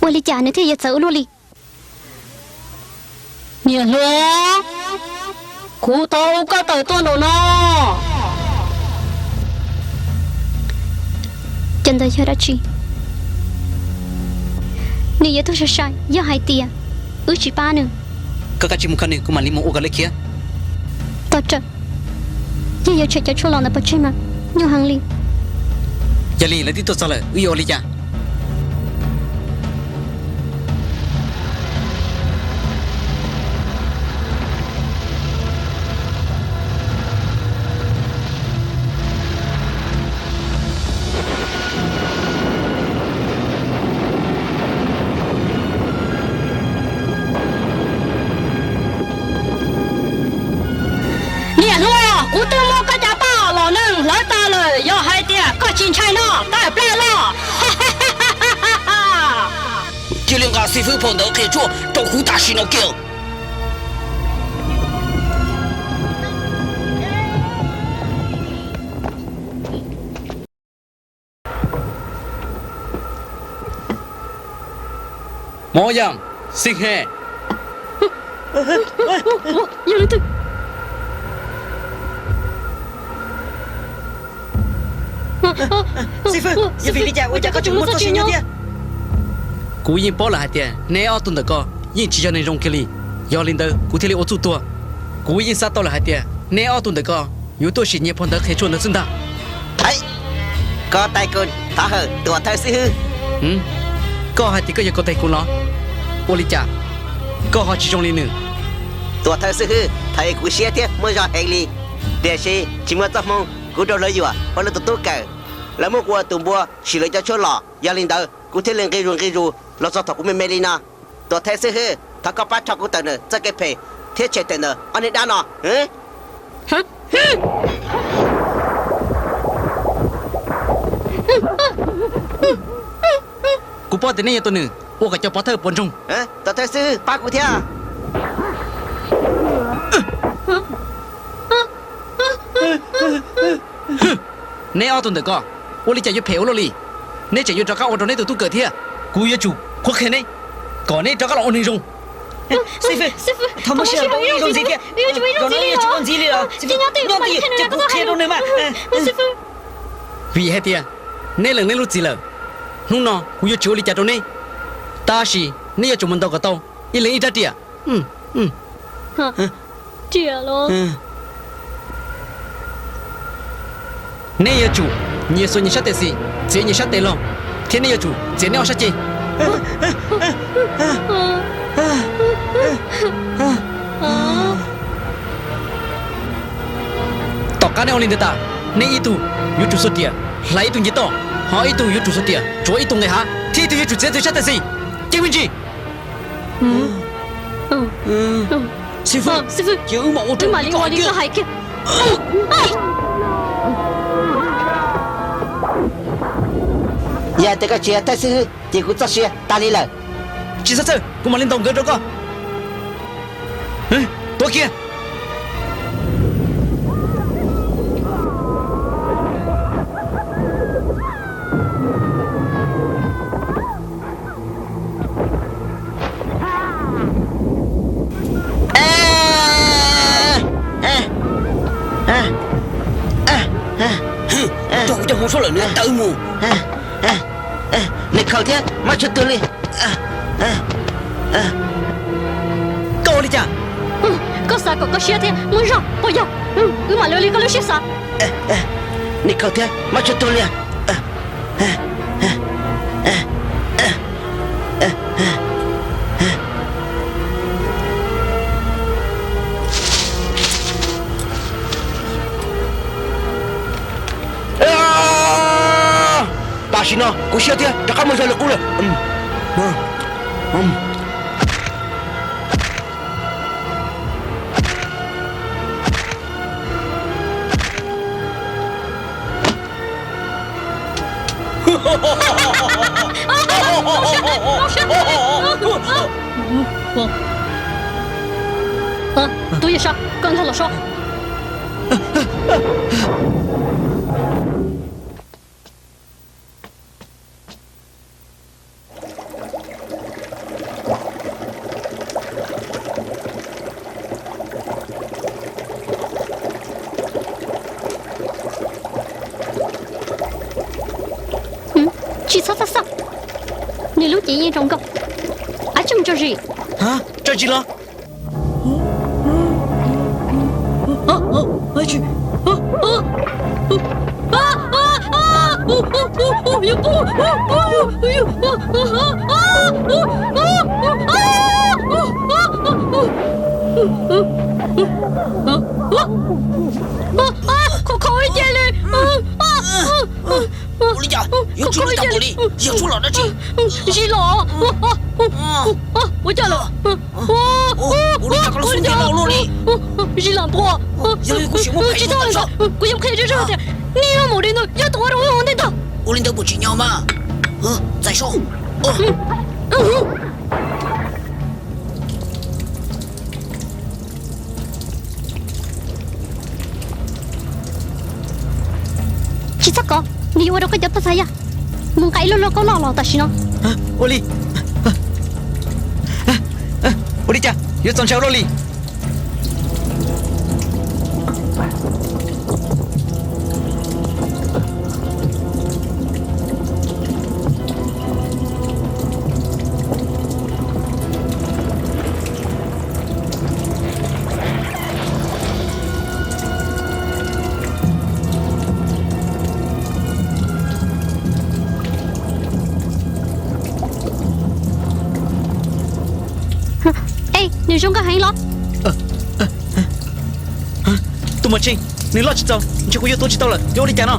Ua li cas nws thiaj yuav txawv ua luaj li? Niam hluas, kuv thov hu koj tawm tuaj nraum no. Cov ntawd yog dab tsi? Nws yuav tuag sai sai yog hais tias wb tsis pab nws. Koj kav tsij mus kho nws, kuv mam li mus ua kom lawv khiav. Tos rawm, yog yuav tshem cov tshuaj los ntawd pov tseg mas nyuaj heev li. Yog li lawv twb tuaj txog lawm, wb yuav ua li cas? Niam hluas, kuv twb muab koj cov paj los neeg hlawv tas lawm, yog hais tias koj tsis ntshai no tawm plawg los. Cia li nqa xib fwb phau ntawv qhia tshuaj rau kuv tam sim no kiag. Mov Yam, Xib He. Xib fwb, yog vim li cas ua cas koj tseem muaj txoj sia nyob thiab? Kuv yeej paub lawm hais tias neb ob tug ntawm ko yeej tsis yog neeg zoo kiag li, yog li ntawd kuv thiaj li ua txuj tuag. Kuv yeej xav tau lawm hais tias neb ob tug ntawm ko yuav tuaj sim nyiag phau ntawv qhia tshuaj ntawd xwb ntag. Koj tais kuv thov hawm tuam thawj xib hwb. Koj hais tias koj yog koj tais kuv los? Ua li cas koj ho tsis zoo li nws? Tuam thawj xib hwb, thaum kuv siab thiab muaj zog heev li, tiam sis tsis muaj txoj hmoo, kuv raug lawv yuam ua lawv tus tub kawm. Lawv muab kuv ua tus npua sim lawv cov tshuaj los, yog li ntawd kuv thiaj li nqi zus nqi zus los txog thaum kuv me me li no. Tuam thawj xib hwb, thov koj pab rho kuv tawm ntawm txoj kev phem thiab tshem tawm ntawm ob niag dab no. Kuv paub tias nej yog tus nws ua kom cov pov thawj puas ntsoog. Tuam thawj xib hwb, pab kuv thiab. Neb ob tug ntawm ko, ua li cas yuav phem ua luaj li? Neb tseem yuav rov qab ua rau neb tus tub kawm thiab. Kuv yuav tsum qhuab qhia neb kom neb rov qab los ua neeg zoo. Xib fwb, thov muab sij hawm rau wb ib zaug ntxiv thiab. Zaum no wb yuav tsis ua ntxiv li lawm. Xib fwb, nyob twj ywm ces kuv qhia rau nws mas. Vim hais tias neb lees neb lub txim lawm, hnub no kuv yuav tsis ua li cas rau neb, tab sis neb yuav tsum mus ntaus kom tau ib leeg ib rab riam. Neb yuav tsum nyias xuas nyias sab tes xis, txiav nyias sab tes laug, thiab neb yuav tsum txiav neb ob sab ceg. Tom qab neb ua li ntawd tas, neb ib tug yuav tsum xuas riam hlais ib tug nce toj, ho ib tug yuav tsum xuas riam tsuav ib tug nqes hav, thiab ib tug yuav tsum txiav txwv sab tes xis. Cia me ntsis. Xib fwb, cia wb mam ua li koj hais kiag. Yog tias koj tsis yog thawj xib hwb ces kuv txoj sia tas li lawm. Tsis txhob txhawj, kuv mam li ntaus nkawd rau koj. Tuav kiag. Rau kuv coj mus sab lawm nws tawv mus. Nws khaus thiab mab tsuag tuag li. Koj ua li cas? Koj xav kom koj siab thiab muaj zog puas yog? Wb mam li ua li koj lub siab xav. Nws khaus thiab mab tsuag tuag li. Tam sim no kuv siab thiab rov qab muaj zog li qub lawm. Tub Yawg Sab, koj ntag los so. Tsis txhob xav xav, nws lub cev yeej zoo nkauj. Ab tsi mus tso zis. Tso zis los? Khov kho ib ce li. Ua li cas yuav tsum li cas ua li? Yog suab los dab tsi? Zis los. Ua cas lawm? Ua li cas koj lub xub ntiag loj luaj li? Zis los npua. Yog li kuv sim muab phem tsis tau tawm los, kuv yuav qhia zog zog tias niag maum di ntawd yog tus ua rau wb ua ntej ntag. Ua li ntawd puas tsim nyog mas? Txais sob. Tsis txhob kov, nws yuav ua rau koj cov paj txhab yaj mus nqa ib lub lauj kaub loj los tam sim no. Ua li, ua li cas yuav txaus ntshai ua luaj li? Ej, nws zoo nkauj heev los? Tus muam Tsheej, nws loj tsis txaus, ntshe kuv yuav tuav tsis tau lawm, yuav ua li cas no?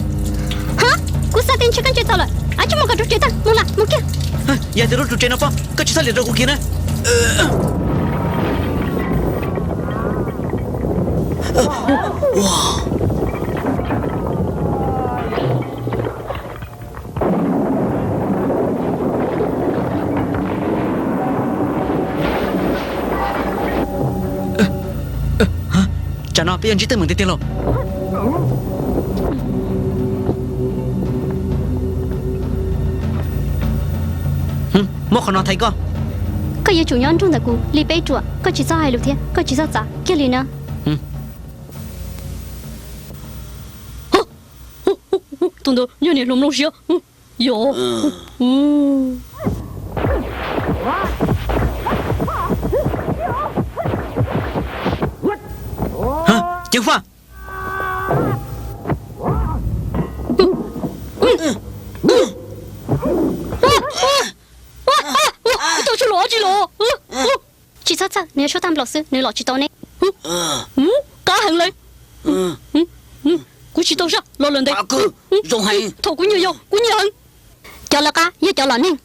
Ha, kuv xav tias ntshe koj ntse tau lawm, ab tsi mus kom ruv tsev tag, mus lam mus kiag. Yog tias lub ruv tsev no pob, koj tsis txhob liam rau kuv kiag na. Tsam no peb yuav ntsib teeb meem tiag tiag lauj. Muab qhov no thaiv koj. Koj yuav tsum nyob nrog ntawm kuv li peb ruam, koj tsis txhob hais lus thiab koj tsis txhob txav kiag li na. Tus ntawd yog niam hluas mloog siab. Yog. Ceev faj. Tsis txhob txhawj, nws yuav suab tag nplaum xwb, nws los tsis tau ne. Qab heev li. Kuv tsis tau sab los lawm ntev. Thaum kuv nyuam yaus kuv nyiam heev. Cov lawv qab yog cov los neeg.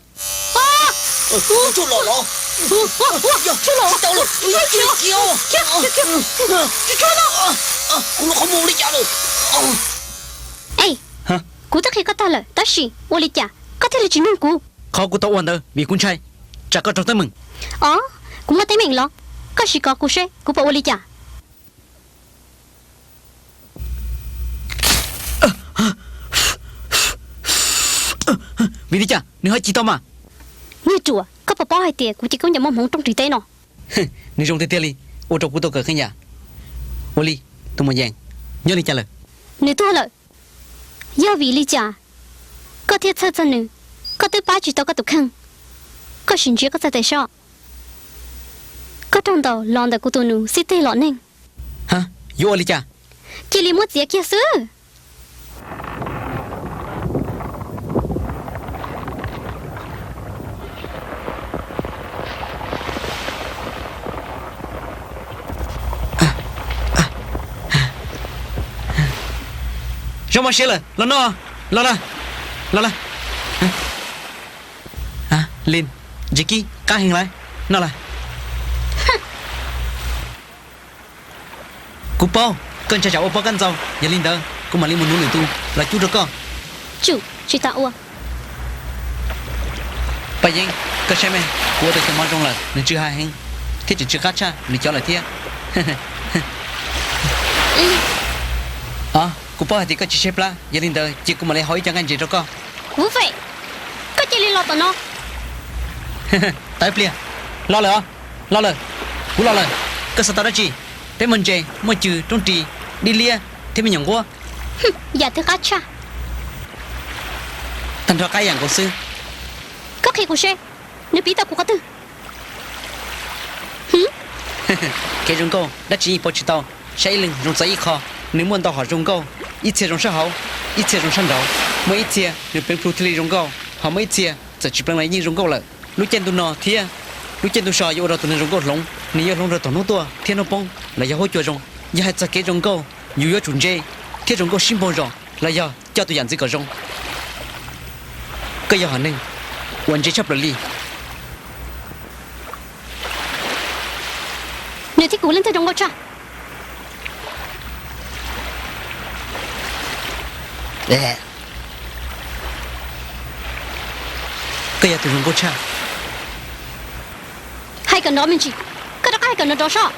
Ej, kuv twb qhia koj tag lawm tab sis ua li cas koj thiaj li tsis mloog kuv? Qhov kuv tau ua ntawd vim kuv ntshai tsam koj raug teeb meem. Os, kuv muaj teeb meem los? Koj sim kov kuv seb kuv puas ua li cas. Vim li cas nws ho ci tau mas? Niag ruam, koj puas paub hais tias kuv ces koob ncaws muaj hmoov rooj ris teb no. Nws zoo tiag tiag li, ua rau kuv tau kawm qee yam. Ua li, tus muam Yees, nyob li cas lawm? Nws tuag lawm. Yog vim li cas koj thiaj txhawj txog nws? Koj twb pab tsis tau koj tus kheej, koj sim ntsia koj txhais tes soj. Koj raug ntaus los ntawm kuv tus nus xib teg los neeg. Ha, yuav ua li cas? Cia li muab txiav kiag xwb. Zoo mos siab lawm, los noj, los lawm, los lawm. Lin, Jackie, qab heev lawm, noj lawm. Kuv paub koj ntshai tsam ua pob kab ntxau, yog li ntawd kuv mam li mus nuv lwm tus los cub rau koj. Tsum, tsis tas ua. Paj Yeeb, koj saib me, kuv ua tau cov mov zoo lawm, nws tsw hav heev, thiab tseem tsw qab tshaj nws cov lawm thiab. Kuv paub hais tias koj tsis tshaib plab, yog li ntawd ces kuv mam li hau ib co nqaij ntses rau koj. Vub Fem, koj cia li los tom no. Tawm ib pliag. Los lawm os, los lawm. Kuv los lawm. Koj xav tau dab tsi? Peb muaj ntses, muaj cw, roob ris, dib liab thiab me nyuam nquab. Yam twg qab tshaj. Tag nrho qab ib yam nkaus xwb. Koj qhia kuv seb, nws piv tau kuv qhov twg? Kev zoo nkauj dab tsi yeej pauv tsis tau, saib ib leeg zoo txais ib qho. Nws muaj ntau hom zoo nkauj, ib txhia zoo sab hauv, ib txhia zoo sab nraud. Muaj ib txhia nws pleev plhu thiaj li zoo nkauj, ho muaj ib txhia txawm tsis pleev los yeej zoo nkauj lawm. Lub caij ntuj no thiab lub caij ntuj so yuav ua rau tus neeg zoo nkauj hloov, nws yuav hloov rau thaum hnub tuaj thiab hnub poob los yog huab cua zoo. Yog hais txog kev zoo nkauj, yus yuav tsum ntse thiab zoo nkauj sib npaug zos los yog coj tus yam ntxwv kom zoo. Koj yog hom neeg uas ntse tshaj plaws li. Nws thiab kuv leej twg zoo nkauj tshaj? Koj yog tus zoo nkauj tshaj. Hais kom nrov me ntsis, koj rov qab hais kom nrov nrov soj.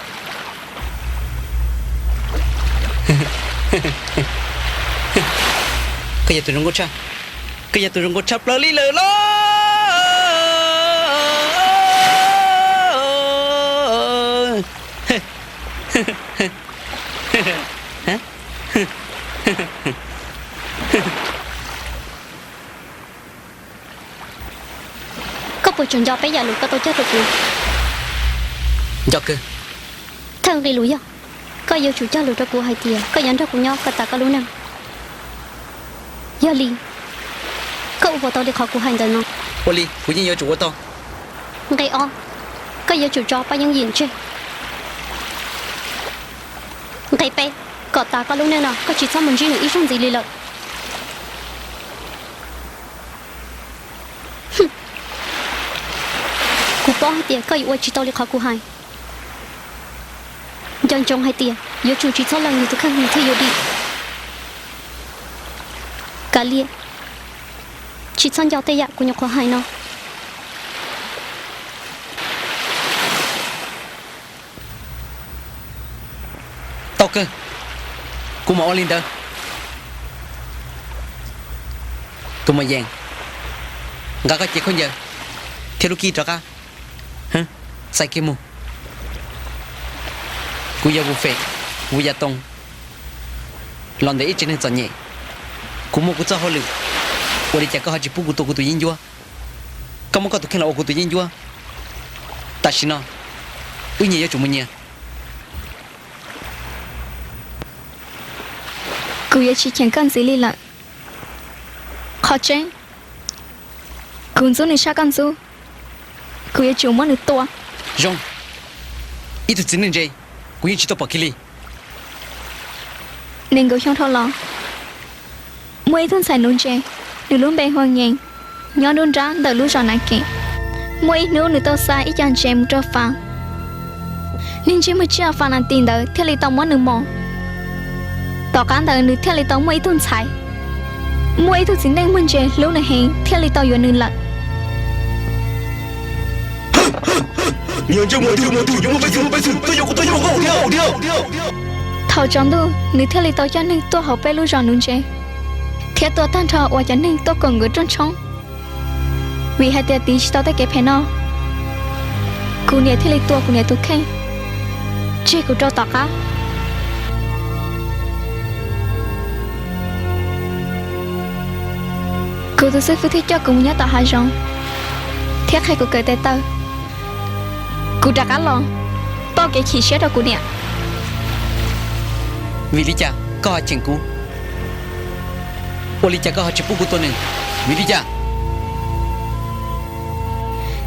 Koj yog tus zoo nkauj tshaj. Koj yog tus zoo nkauj tshaj plaws li lawm los. Koj puas tseem nco peb yam lus koj tau cog rau kuv? Nco kawg. Thawj nqe lus yog, koj yuav tsum cog lus rau kuv hais tias koj yuav nrog kuv nyob kom tas koj lub neej. Yog li, koj ua puas tau li qhov kuv hais ntawd no? Ua li, kuv yeej yuav tsum ua tau. Nqe ob, koj yuav tsum tso Paj Yeeb yim tseg. Nqe peb, kom tas koj lub neej no koj tsis txhob mus ntsib nws ib zaug ntxiv li lawm. Kuv paub hais tias koj yuav ua tsis tau li qhov kuv hais. Nco ntsoov hais tias yuav tsum tsis txhob lees nws tus kheej nws thiaj yuav dim. Kav liam, tsis txhob nco tej yam kuv nyuam qhuav hais no. Tau kawg, kuv mam ua li ntawd. Tus Mos Yees, nqa koj cev khaub ncaws thiab lub kib rov qab. Txais kiag mus. Kuv yog Vus Fem, Vus Yas Toos, los ntawm ib tsev neeg txom nyem. Kuv muaj kuv txoj hauj lwm, ua li cas koj ho tsis pub kuv tua kuv tus yeeb ncuab? Koj muab koj tus kheej los ua kuv tus yeeb ncuab. Tam sim no wb nyias yuav tsum mus nyias. Kuv yuav tsis cheem koj ntxiv li lawm. Qhov tseeb, kuv ntxub nws tshaj koj ntxub. Kuv yuav tsum muab nws tua. Zoo, ib tug txiv neej ntse, kuv yeej tsis tau pom kiag li. Nees nkaum xyoo dhau los, muaj ib tug ntxhais nuv ntses, nws lub npe hu ua Nyees, nyob nruab nrab ntawm lub zos Nav Kem. Muaj ib hnub nws tau xa ib co ntses mus rau Fas. Niag ntsej muag tsiaj Fas Nas Tis ntawd thiaj li tau muab nws mos. Tom qab ntawd nws thiaj li tau muaj ib tug ntxhais. Muaj ib tug txiv neej muag ntses hlub nws heev thiaj li tau yuav nws lawm. Thaum tsaus ntuj nws thiaj li tau coj neeg tuaj hauv peb lub zos nuv ntses, thiab tua tag nrho uas cov neeg tuaj kom nkawd rooj tshoob. Vim hais tias tiv tsis tau tej kev phem no, kuv niam thiaj li tua kuv niam tus kheej, tseg kuv rau tom qab. Kuv tus xib fwb thiaj coj kuv mus nyob tom hav zoov, thiab qhia kuv kawm tes taw. Kuv rov qab los pauj kev chim siab rau kuv niam. Vim li cas koj ho cheem kuv? Ua li cas koj ho tsis pub kuv tua nws? Vim li cas?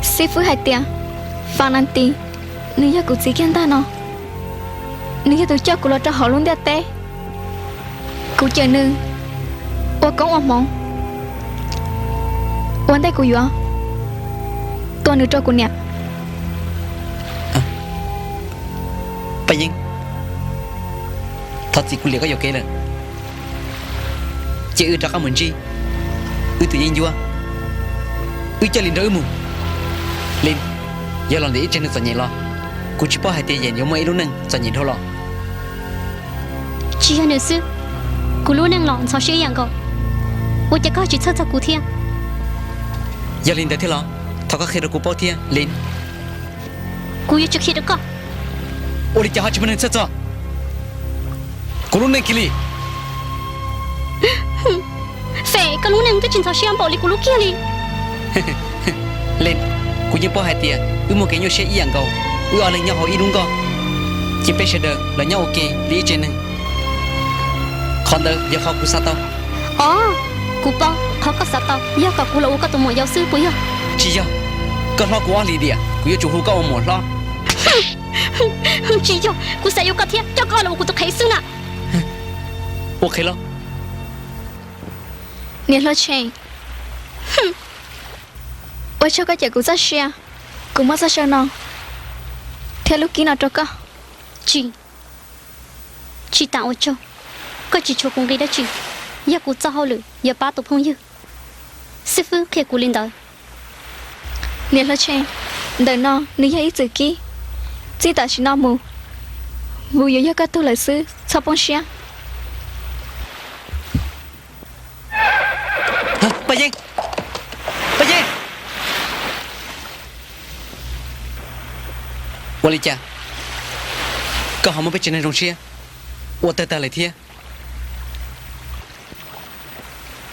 Xib fwb hais tias Fas Nas Tis, nws yog kuv txiv kiag ntag no. Nws yog tus coj kuv los rau hauv lub ntiaj teb. Kuv cawm nws ua koob ua hmoov, ua ntej kuv yuav tua nws rau kuv niam. Paj Yeeb, thov txim kuv liam koj yuam kev lawm. Ces wb rov qab mus ntsib wb tus yeeb ncuab, wb coj Lis nrog wb mus. Lis, yog los ntawm ib tsev neeg txom nyem los, kuv tsis paub hais tias Yees yuav muaj ib lub neej txom nyem dhau los. Tsis yog nws xwb, kuv lub neej los ntxhov siab ib yam nkaus. Ua cas koj tsis txhawj txog kuv thiab? Yog li ntawd thiab los? Thov koj qhia rau kuv paub thiab, Lee. Kuv yuav tsis qhia rau koj. Ua li cas ho tsis muaj neeg txhawj txog kuv lub neej kiag li? Fem, koj lub neej twb tsis ntxhov siab npaum li kuv lub kiag li. Lee, kuv yeej paub hais tias wb muaj kev nyuaj siab ib yam nkaus, wb ob leeg nyob hauv ib lub nkoj, ces peb sawv daws los nyob ua ke li ib tsev neeg. Qhov ntawd yog qhov kuv xav tau. Os, kuv paub qhov koj xav tau yog kom kuv los ua koj tus muam yau xwb puas yog? Tsis yog, koj hlob kuv ob hlis tiam, kuv yuav tsum hu koj ua muam hlob. Tsis yog, kuv xav yuav koj thiab coj koj los ua kuv tus qhev xwb na. Ua qhev los? Niam hlob Tsheej, ua tsaug koj cawm kuv txoj sia, kuv muab txoj saw no thiab lub kib no rau koj. Tsis, tsis tas ua tsaug, koj tsis tshuav kuv nqi dab tsi, yog kuv txoj hauj lwm yuav pab tus phooj ywg. Xib fwb qhia kuv li ntawd. Niam hlob Tsheej, ntawm no nws yog ib txwm kib, txij tam sim no mus, vus yuav yog koj tug lawm xwb, txhob poob siab. Paj Yeeb! Paj Yeeb! Ua li cas koj ho muab peb tsev neeg zoo siab ua tawg tag lawm thiab?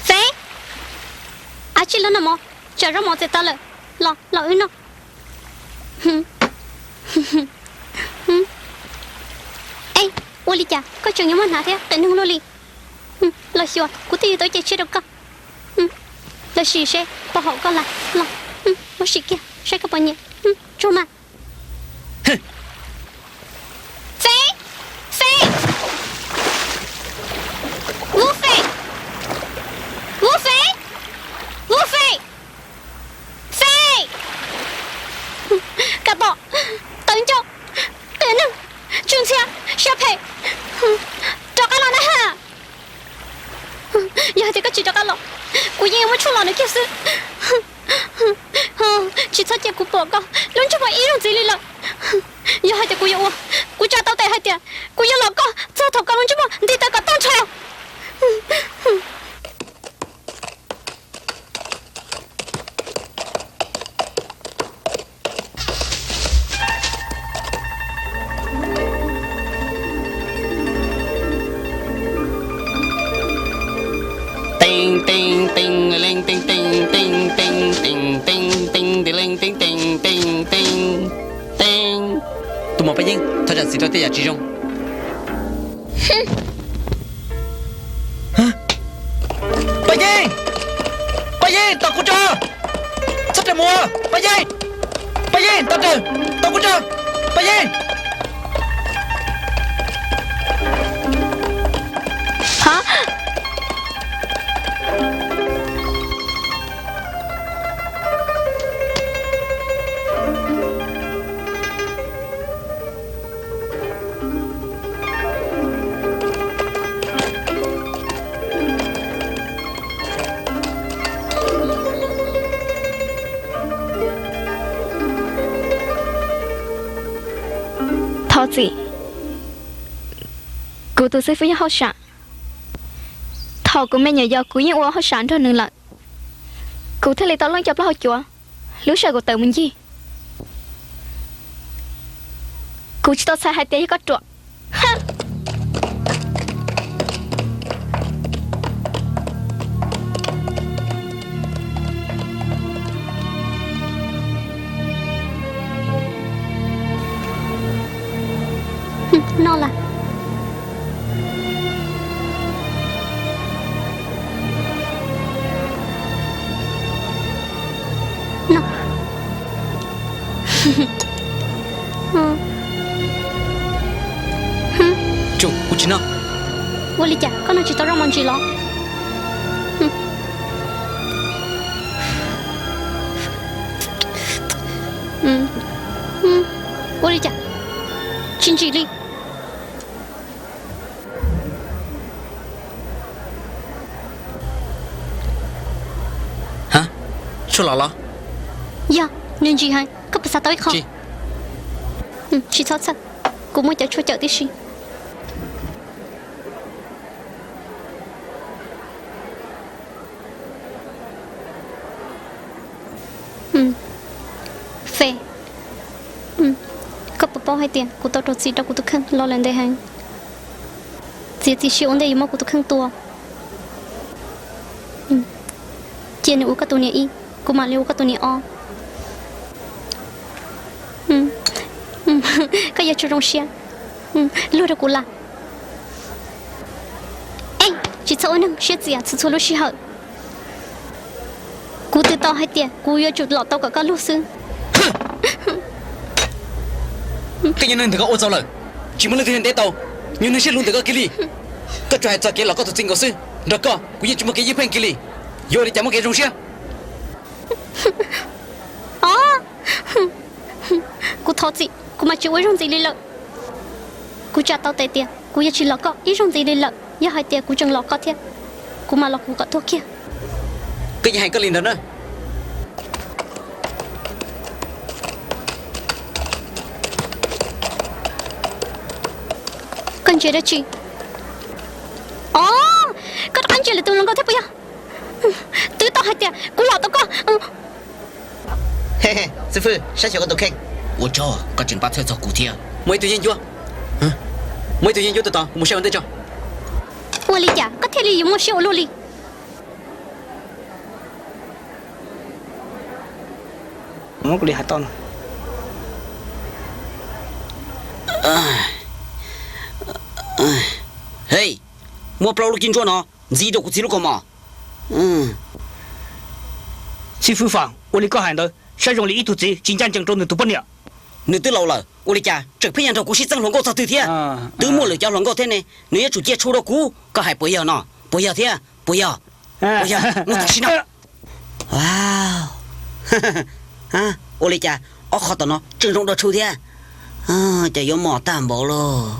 Fev, ab tsi lub no mov, tsam zaub mov txias tag lawm, los los wb noj. Ej, ua li cas koj tseem yuav muaj hnav thiab qis neeg luaj li? Los xyuas kuv twb yuav tau ib ce tshiab rau koj. Los sim seb puas haum koj lawm, los, muab sim kiag saib koj puas nyiam. Tsuag mas. Fev, Fev, Vub Fev, Vub Fev, Vub Fev, Fev, Kav Tom, Tawv Ncauj, Qias Neeg, Tsw Ntxhias, Sab Phem, rov qab los na ha. Yog hais tias koj tsis rov qab los, kuv yeej yuav muab tshuaj los nws kiag xwb. Tsis txhob cia kuv pom koj lub ntsej muag ib zaug ntxiv li lawm. Yog hais tias kuv yuav ua, kuv tsa tau tes hais tias kuv yuav los koj txog thaum koj lub ntsej muag nti taw kom tag nrho. Teeb teeb teeb leej teeb teeb teeb teeb teeb teeb teeb teeb leej teeb teeb teeb teeb teeb. Tus muam Paj Yeeb, thov zam txim rau tej yam tsis zoo. Paj Yeeb! Paj Yeeb, tos kuv tso! Txhob rawm mus! Paj Yeeb! Paj Yeeb, tos rawm! Tos kuv tso! Paj Yeeb! Thov txim, kuv tus xib fwb yog hauj sam. Thaum kuv me nyuam yaus kuv yeej ua hauj sam nrog nws lawm, kuv thiaj li tau looj cov plaub hau cuav lub sij hawm kuv tawm mus ncig. Kuv tsis tau txhais hais tias yog koj ruam. Noj lawm. Noj. Tsuj, kuv tsis noj. Ua li cas koj noj tsis tau zaub mov ntsim los? Ua li cas tsis ntsim li? Ha, tshuaj los los? Yog, nws ntsim heev, koj puas xav tau ib qho? Tsis txhob txhawj, kuv muaj cov tshuaj cawm tib si. Koj puas paub hais tias kuv tau rau txim rau kuv tus kheej los lawm ntev heev? Txiav txim siab ua ntej yuav muab kuv tus kheej tua. Cia nws ua koj tus niam ib, kuv mam li ua koj tus niam ob. Koj yuav tsum zoo siab luag rau kuv lawm. Tsis txhob ua neeg siab txias txhua txhua lub sij hawm. Kuv twb tau hais tias kuv yuav tsum los tau kom koj luag xwb. Koj nyuag neeg ntawm koj ua txaus lawm, tsis muaj leej twg ntev tau nyuag neeg siab luag ntawm koj kiag li. Koj tsuas hais txog kev los koj tus txij nkaus xwb, nrog koj kuv yeej tsis muaj kev ywj pheej kiag li. Yuav ua li cas muaj kev zoo siab? Kuv thov txim, kuv mam tsis ua ib zaug ntxiv li lawm. Kuv tsa tau tes tias kuv yuav tsis los koj ib zaug ntxiv li lawm. Yog hais tias kuv tseem los koj thiab, kuv mam los kuv kom tuag kiag. Koj yeej hais koj li ntawd na. Koj ntsia dab tsi? Os, koj rov qab ntsia lwm tus hluas nkauj thiab puas yog? Twb tau hais tias kuv los tau koj. Xib fwb, saib xyuas koj tus kheej. Ua tsaug koj tseem pab txhawj txog kuv thiab. Muaj ib tug yeeb ncuab, muaj ib tug yeeb ncuab tuaj tos, kuv mus saib ua ntej tso. Ua li cas koj thiaj li yuav muaj siab ua luaj li? Muab kuv li hais tau no. Hej, muaj plaub lub kib ntsuab no ntxiv rau kuv txiv lub kaus mom. Xib fwb Fam, ua li koj hais ntawd saib zoo li ib tug txiv tsis ncaj ncees rau nws tus poj niam. Nws twb laus lawm ua li cas tseem pheej yuav nrog kuv sib txeeb hluas nkauj txog twg thiab? Twb muaj lwm cov hluas nkauj thiab ne, nws yuav tsum cia tshu rau kuv, koj hais puas yog no? Puas yog thiab? Puas yog? Puas yog? Muab tham sim no. Ua li cas ob qho tom no tseem zoo dua tshu thiab? Ces yuav mos tag npaum lauj.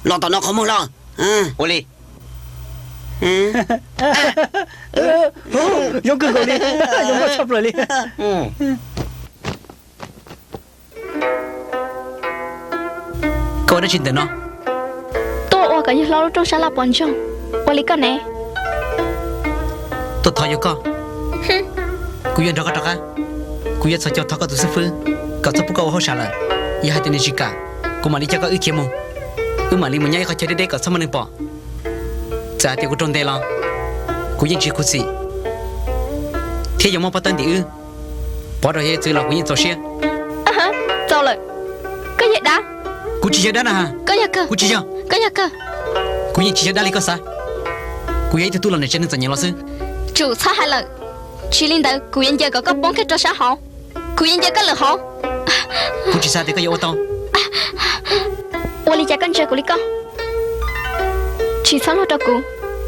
Los tom no qhov muag los. Ua li. Zoo kawg nkaus li, zoo nkauj tshaj plaws li. Koj ua dab tsi ntawm no? Tuaj ua kom yawg hlob lub rooj sab laj pom ntsoog. Ua li koj ne? Tuaj thov yuav koj. Kuv yuav nrog koj rov qab. Kuv yuav txhos caug thov koj tus xib fwb kom txhob pub koj ua hauj sam lawm. Yog hais tias nws tsis kam, kuv mam li coj koj wb khiav mus. Wb mam li mus nyob ib qhov chaw deb deb kom txhob muaj neeg pom. Txawm hais tias kuv raug ntes los, kuv yeej tsis khuv xim thiab yuav muaj pob tawb ntim wb. Pov rau yawg txwv los kuv yeej txaus siab. Txaus lawm, koj yog dab. Kuv tsis yog dab na. Kuv tsis yog, koj yog kawg. Kuv yeej tsis yog dab li koj xav. Kuv yog ib tug tub los ntawm tsev neeg txom nyem los xwb. Tsum txhob hais lawm, tsis li ntawd kuv yuav ncaws kom koj poob kiag rau sab hauv. Kuv yuav ncaws koj lwm hauv. Kuv tsis xav tias koj yuav ua tau. Ua li cas koj ntsia kuv li koj? Tsis txhob luag rau kuv,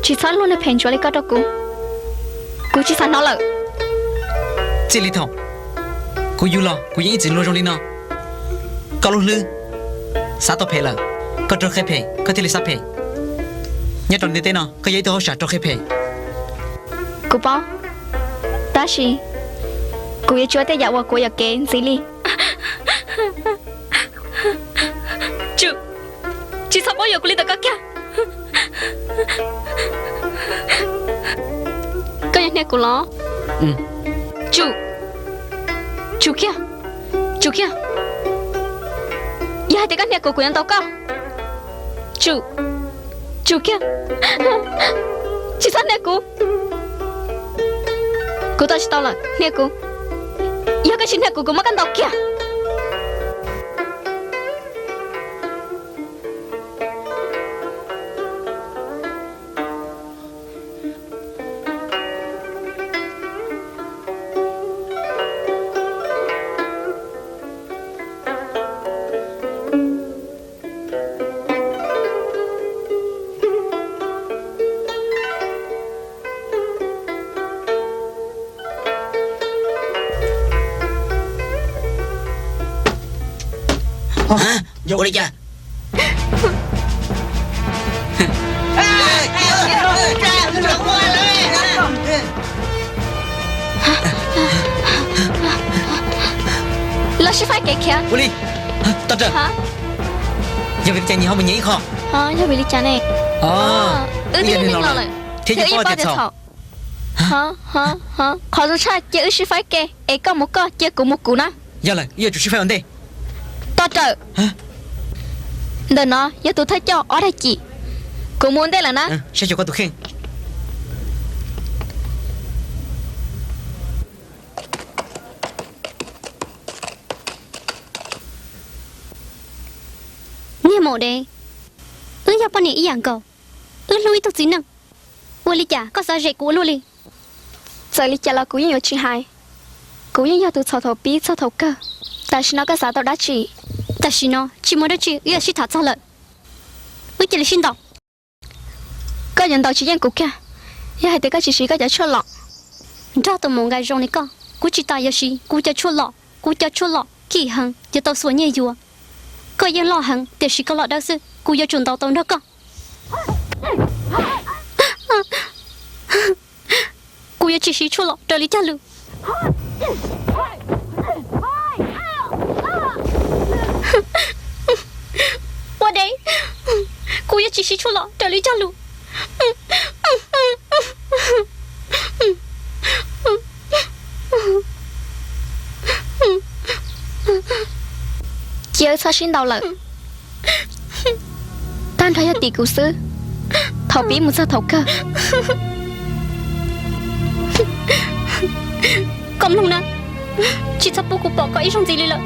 tsis txhob luag neeg phem ntsuav li koj rau kuv. Kuv tsis xav hnov lawm. Txij li thaum kuv yug los kuv yeej ib txwm luag zoo li no. Koj lub hlwb xav tau phem lawm, koj raug qhia phem koj thiaj li xav phem. Nyob rau ntiaj teb no koj yog ib tug hauj sam raug qhia phem. Kuv paub, tab sis kuv yuav tsis ua tej yam uas kuv yuam kev ntxiv li. Tsum, tsis txhob paub yuav kuv li ntawm koj kiag. Koj yuav hnia kuv los? Tsum, tsum kiag, tsum kiag. Yog hais tias koj hnia kuv kuv yuav ntaus koj. Tsum, tsum kiag, tsis txhob hnia kuv. Kuv tau tsis tau lawm, hnia kuv. Yog koj tsis hnia kuv, kuv muab koj ntaus kiag. Ua li cas? Los sib faib kev khiav. Ua li, toj rawg. Yog vim li cas nyias ho mus nyias ib qho? Yog vim li cas ne? Wb twb yog neeg laus lawm thiab yuav paub tias txhaum. Qhov zoo tshaj, cia wb sib faib ke, es koj mus koj, cia kuv mus kuv na. Yog lawm, wb yuav tsum sib faib ua ntej. Tos rawm. Ntawm no yog tus thawj coj ob daim cim, kuv mus ua ntej lawm na. Saib xyuas koj tus kheej. Niag maum dev, wb yog poj niam ib yam nkaus, wb hlub ib tug txiv neej, ua li cas koj xav zem kuv ua luaj li? Txawm li cas los kuv yeej yuav tsis hais, kuv yeej yog tus txhaum thaum pib txog thaum kawg. Tam sim no koj xav tau dab tsi? Tam sim no tsis muaj dab tsi wb yuav sib tham txog lawm, wb cia li sib ntaus. Koj yuav ntaus tsis yeej kuv kiag, yog hais tias koj tsis siv koj cov tshuaj lom. Nrog tus maum nkas zoo li koj, kuv tsis tas yuav siv kuv cov tshuaj lom, kuv cov tshuaj lom kim heev yuav tau xuas nyiaj yuav. Koj yeej loj heev tiam sis koj los dawb xwb, kuv yuav tsum ntaus tau nrog koj. Kuv yuav tsis siv tshuaj lom raws li cog lus. Ua dev, kuv yuav tsis siv tshuaj lom raws li cog lus. Cia wb txhob sib ntaus lawm. Tag nrho yog tim kuv xwb, thaum pib mus txog thaum kawg. Koj mloog na, tsis txhob pub kuv pom koj ib zaug ntxiv li lawm.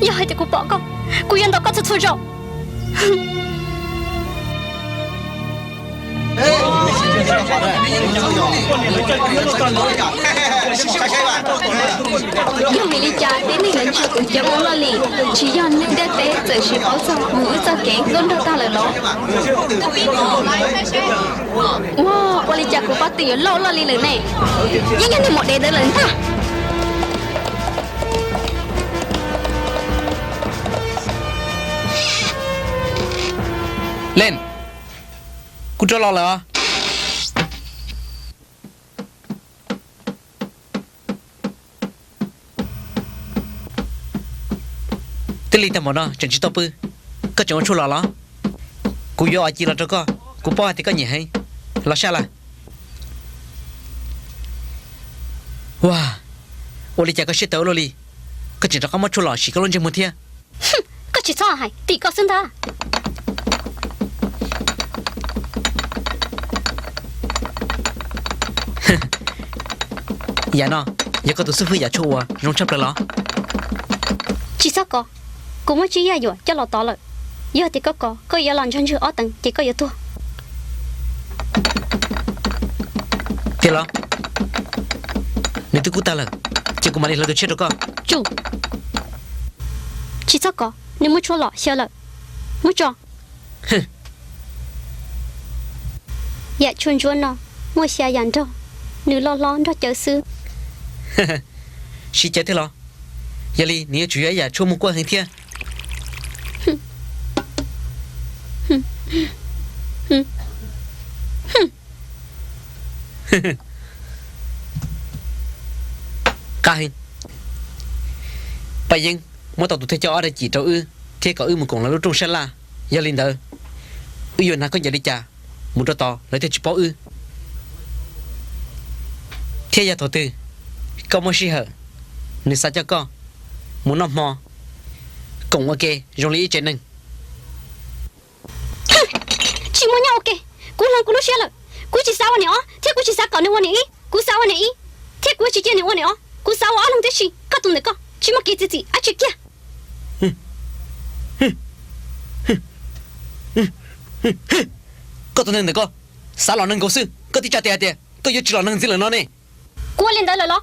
Yog hais tias kuv pom koj, kuv yuav ntaus koj txhua txhua zaus. Yog vim li cas tib neeg yuav ntsia kuv cov ua luaj li? Tsis yog neeg ntiaj teb txawm siv paub txog mus wb txoj kev nkauj nraug tag lawm los? Ua, ua li cas kuv pob tw yuav loj loj li lawm ne? Yeej yog niag maum dev ntawd lawm ntag. Len, kuv rov los lawm os. Twb lig tag npaum no tseem tsis tau pw, koj tseem ua tshuaj los los? Kuv yuav ua ci los rau koj, kuv paub hais tias koj nyiam heev. Los saj lawm. Ua, ua li cas koj siab tawv ua luaj li? Koj tseem rov qab muab tshuaj los sim koj lub ntsej muag thiab. Koj tsis txhob hais, tim koj xwb ntag. Yam no yog koj tus xib hwb yam tshuaj uas zoo tshaj plaws los? Tsis txhob kov, kuv muab tsib yaj yuam coj los tov lawm. Yog tias koj kov, koj yuav los ntsog ntswg ob teev ces koj yuav tuag. Tiag los? Nws twb kub tag lawm, ces kuv mam li hlawv tus tshiab rau koj. Tsum. Tsis txhob kov, nws muab tshuaj lom xyaw lawm. Muab tso. Yam tshuaj ntsuab no muaj xya yam nrog, nws loj hlob nrog cawv xwb. Siv cawv thiab los? Yog li nws yuav tsum yog ib yam tshuaj muaj kuab heev thiab. Qab heev. Paj Yeeb muab tau tus thawj coj ob daim cim rau wb thiab kom wb mus koom lawv lub rooj sab laj. Yog li ntawd, wb yuav hnav khaub ncaws li cas mus rau tod lawv thiaj tsis paub wb? Thiab yog thaum twg koj muaj sij hawm, nws xav coj koj mus noj hmo koom ua ke zoo li ib tsev neeg? Tsis muaj nyob ua ke, kuv hloov kuv lub siab lawm. Kuv tsis xav ua niam ob thiab kuv tsis xav kom nws ua niam ib. Kuv xav ua niam ib thiab kuv tsis cia nws ua niam ob. Kuv xav ua ob leeg tib si. Koj tus ntawm koj tsis muaj kev txiav txim dab tsi kiag. Koj tus neeg ntawm koj xav los neeg nkaus xwb, koj twb tsa tes hais tias koj yuav tsis los neeg ntxiv lawm no ne. Kuv ua li ntawd lawm los?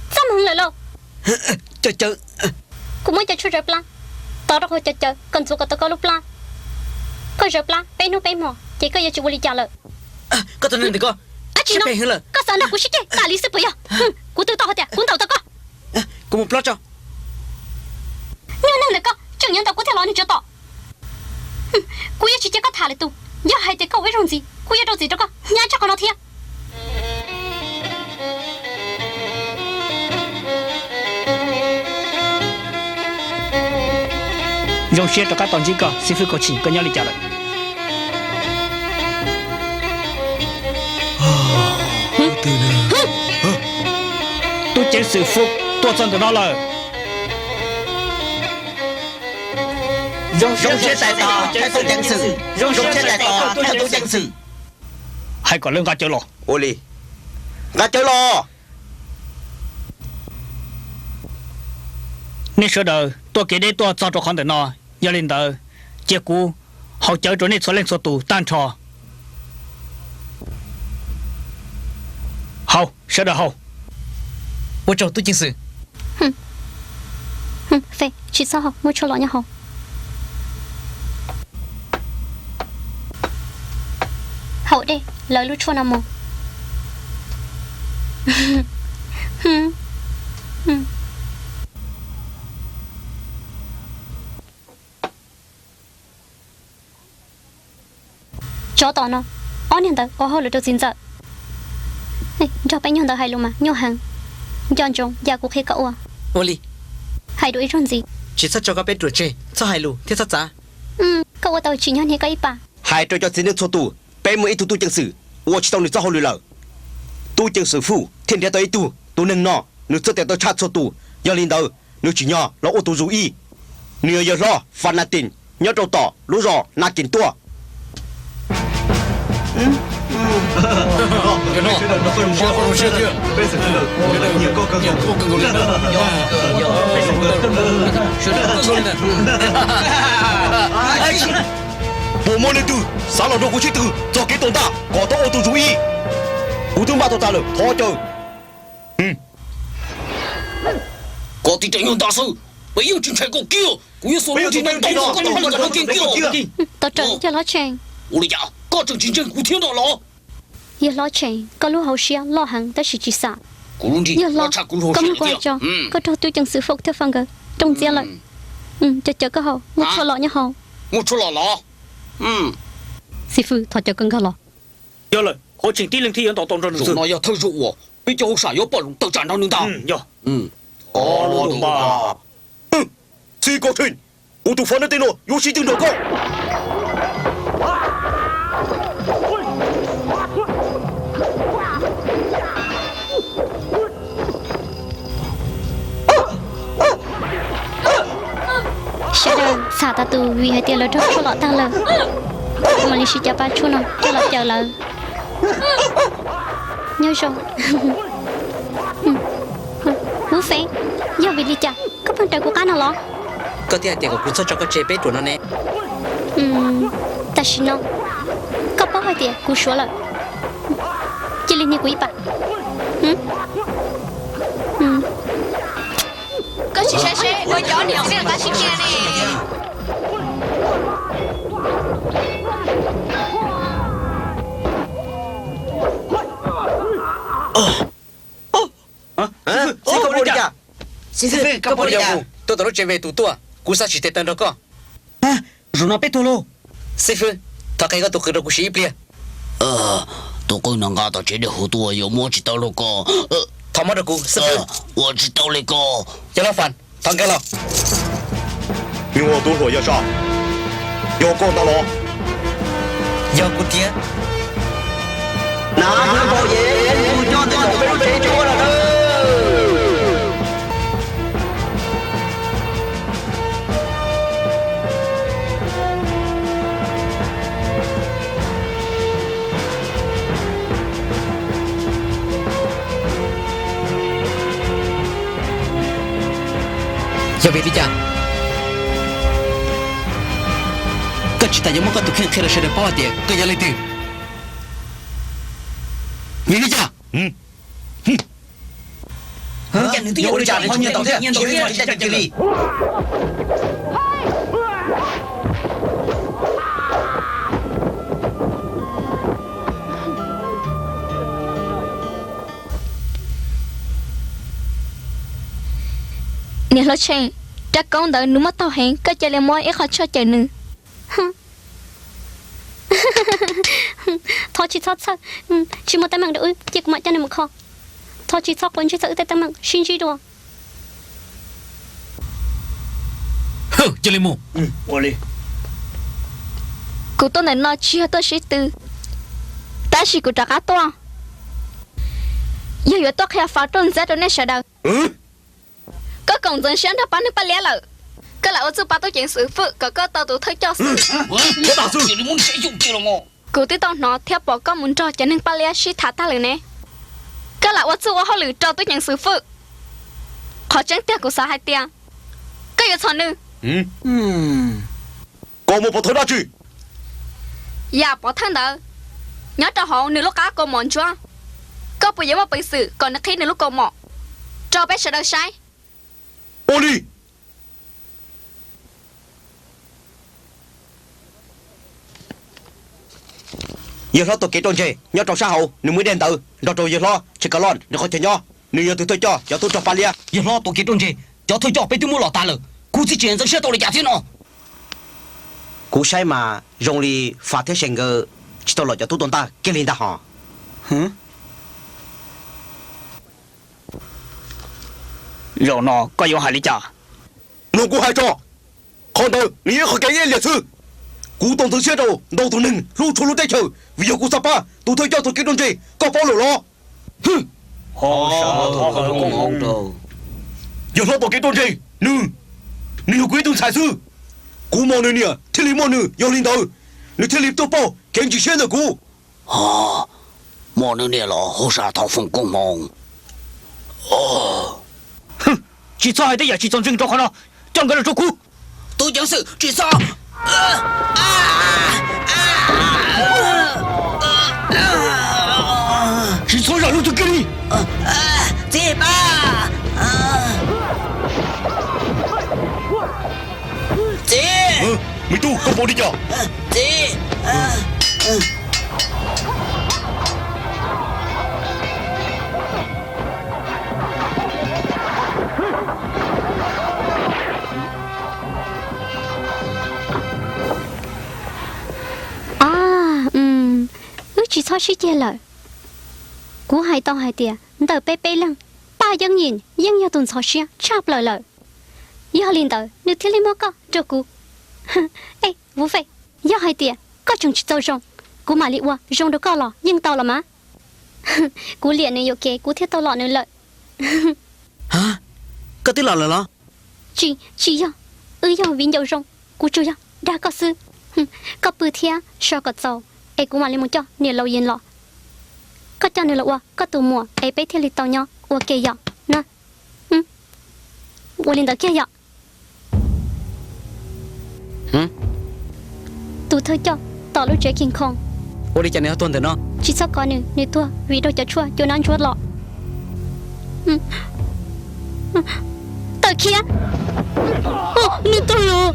Txaj muag lawm lauj. Cov cawv. Kuv muab cov tshuaj zawv plab tov rau hauv cov cawv kom ntxuav kom tau koj lub plab. Koj zawv plab peb hnub peb hmo ces koj yuav tsis ua li cas lawm. Koj tus neeg ntawm koj, dab tsi no? Koj xav nrog kuv sib ceg tas li xwb puas yog? Kuv twb tau hais tias kuv ntaus tau koj. Kuv mus plob tso. Nyuag neeg ntawm koj tseem yuav ntaus kuv thiaj los nws tsuav tom. Kuv yuav tsis cia koj tham lwm tus. Yog hais tias koj ua ib zaug ntxiv, kuv yuav rau txim rau koj hnyav tshaj qhov no thiab. Zoo siab rov qab tau ntsib koj, xib fwb Kaus Tshim, koj nyob li cas lawm? Twb Ceev xwm Fuj tuaj txog ntawm no lawm. Zoo siab txais tos tub ceev xwm. Zoo siab txais tos tub ceev xwm. Hais kom lawv nqa cawv los. Ua li, nqa cawv los. Nej sawv daws tuaj kev deb tuaj txog rau qhov ntawm no, yog li ntawd cia kuv haus cawv rau nej txhua leej txhua tus tag nrho. Haus, sawv daws haus. Ua tsaug tub ceev xwm. Tsis txhob haus, muab tshuaj los nyob hauv. Haus dej lawv lub tshuaj no mus. Tsov tom no, ob niag ntawd ua hauj lwm rau txiv ntxawm. Nrog peb nyuag ntawd hais lus mas nyuaj heev. Nco ntsoov yam kuv qhia koj ua. Ua li. Hais dua ib zaug ntxiv. Tsis txhob tso koj peb ruam tseg, txhob hais lus thiab txhob txav. Koj ua tau tsim nyog niam koj ib pas. Hais rau cov txiv neej txhua tus, peb muaj ib tug tub ceev xwm ua tsis tau nws txoj hauj lwm lawm. Tub ceev xwm Fuj thiaj nrhiav tau ib tug, tus neeg no nws txhawj tes taw tshaj txhua tus, yog li ntawd nws tsim nyog los ua tus zus ib. Nws yog yawg hlob Fanatin nyob rau tom lub zos Nakin tuaj. Puas muaj leej twg xav los nrog kuv sib tw txog kev tuag ntaj kom tau ua tus zus ib? Kuv twb npaj tau tas lawm, thov caw. Koj tib teem yog ntaj xwb, peb yeej tsis ntshai koj kiag. Kuv yuav xuas lub nrig no tau koj lub nrig no kiag kiag. Tau raws yawg hlob Tsheej. Ua li cas koj tseem tsis ntseeg kuv thiab no los? Yawg hlob Tsheej, koj lub hauv siab loj heev tab sis tsis xam. Kuv lub nrig loj tshaj kuv lub hauv siab lawm thiab. Koj raug tub ceev xwm Fox thiab Fab nkawd rooj ntxiab lawm. Cov cawv koj haus muaj tshuaj los nyob hauv. Muaj tshuaj los los? Xib fwb, thov cawv koj nkag los. Yog lawm, qhov tseem tib leeg thiaj yuav ntaus tau nrog nws xwb. No yog thawj zaug uas peb cov hauj sam yuav pom zoo tawm tsam nrog nws ntag. Yog. Txi koj Tsheej, kuv tus Fab nab tej no yuav sib tw nrog koj. Sawv daws txham tas tus vim hais tias lawv raug tshuaj los tag lawm. Kuv mam li siv cov pa tshuaj no coj los cawm lawv. Nyob zoo. Lub Feeb, yog vim li cas koj pheej raws kuv qab no los? Koj thiaj hais tias kom kuv txhob tso koj tseg peb ruam no ne. Tam sim no koj paub hais tias kuv suav lawm, cia li hnia kuv ib pas. Koj tsis saib seb ua cov niam txiv qab sib hnia ne. Xib fwb, koj puas li cas? Xib fwb, koj puas li cas? Tuaj tom lub tsev Ve tus tuaj, kuv xav tsis tes taw nrog koj. Zaum no peb tuag lauj. Xib fwb, thov qhia koj tus qws rau kuv siv ib pliag. Tus qws no nqa tom tsev dej huv tuaj, yuav muab tsis tau lauj koj. Thov muab rau kuv, xib fwb. Ua tsis tau li koj. Yog laj Fas, thov nkag los. Nyuam tus hluas Yaj Saj, yog koj ntag los? Yog kuv tiag. Nav, tus npau yev tus coj ntawm peb lub tsev tsuag lawm. Yog vim li cas koj tsis tas yuav muab koj tus kheej qhia rau sawv daws paub hais tias koj yog leej twg? Vim li cas? Cas nws twb yuav ua li cas nws tsis nyiam tau thiab, tsis tau li. Niam hlob Tsheej, rab koob ntawd nws muab taug heev, koj cia li muab ib qho tshuaj cawm nws. Thov tsis txhob txhawj, tsis muaj teeb meem rau wb, cia kuv mam coj nws mus kho. Thov tsis txhob quav ntsej txog wb tej teeb meem, sib ntsib dua. Cia li mus. Kuv tuaj ntawm no tsis yog tuaj sib tw, tab sis kuv rov qab tuaj yog yuav tuaj qhia Fas rooj ntxiab rau nej sawv daws. Koj koom ntxeev siab nrog pab neeg Paj Liab lawm. Koj lam ua txuj pab tub ceev xwm Fwj kom koj tau tus thawj coj xwb. Kuv twb tau hnov thiab pom koj mus nrog cov neeg Paj Liab sib tham tag lawm ne. Koj lam ua txuj ua hauj lwm rau tub ceev xwm Fwj. Qhov tseeb tiag kuv xav hais tias koj yuav txhom nws. Koj muaj pov thawj dab tsi? Yam pov thawj ntawd nyob rau hauv nws lub qab kaus mom ntsuab. Koj puas yuav muaj peev xwm kom nws qhib nws lub kaus mom rau peb sawv daws saib? Ua li. Yawg hlob tuam kev ruaj ntseg nyob rau sab hauv, nws muaj ib daim ntawv nrog rau yawg hlob Tshee Kav Loj nws qhov chaw nyob, nws yog tus thawj coj cov tub rog Paj Liab. Yawg hlob tuam kev ruaj ntseg, cov thawj coj peb twb muab los tas lawm, kuv txiv tseem ntxeev siab tau li cas thiab no? Kuv saib mas zoo li Fas thiab Seem nkawd tsis tau los cov tub tua ntaj kiag li ntag hos. Zaum no koj yuav hais li cas? Mloog kuv hais tso, qhov ntawd nws yog ib qho kev ib liam xwb. Kuv tau ntxeev siab rau ntau tus neeg hlub tshua lub teb chaws vim yog kuv xav pab tus thawj coj tuam kev ruaj ntseg, koj paub lawm los? Yawg hlob tuam kev ruaj ntseg, nws, nws yog kuv ib tug ntxhais xwb. Kuv mos nws niam thiaj li muaj nws, yog li ntawd nws thiaj li tuaj pauj kev ntxeev siab ntawm kuv. Mos nws niam los hauj sam thov foom koob hmoov. Tsis txhob hais tej yam tsis txaus ntseeg rau qhov no, coj nkawd los rau kuv. Tub ceev xwm, tsis txhob. Tsis txhob zam lub txim kiag li. Txiv, pab. Txiv. Me tub, koj puas li cas? Txiv. Ab, wb tsis txhob sib ceg lawm. Kuv hais tau hais tias ntawm peb peb leeg, Paj Yeeb Yim yeej yog tus ntxhov siab tshaj plaws lawm. Yog li ntawd nws thiaj li muab koj rau kuv. Ej, Vuv Fej, yog hais tias koj tseem tsis txaus zoo, kuv mam li ua zoo rau koj los yeej tau los mas. Kuv liam nws yuam kev kuv thiaj tau lom nws lawm. Koj twb lom lawm los? Tsis, tsis yog, wb yog viv ncaus zoo, kuv tsuas yog dag koj xwb. Koj pw thiab so kom txaus es kuv mam li mus coj niam laus Yees los. Koj coj nws los ua koj tus muam es peb thiaj li tau nyob ua ke yom. Na, ua li ntawd kiag yom. Tus thawj coj tom lub tsev King Kong. Ua li cas nws ho tuag ntawm no? Tsis txhob kov nws, nws tuag vim raug cov tshuaj cua nab ntsuab los. Tawm khiav. Nws tuag lawm.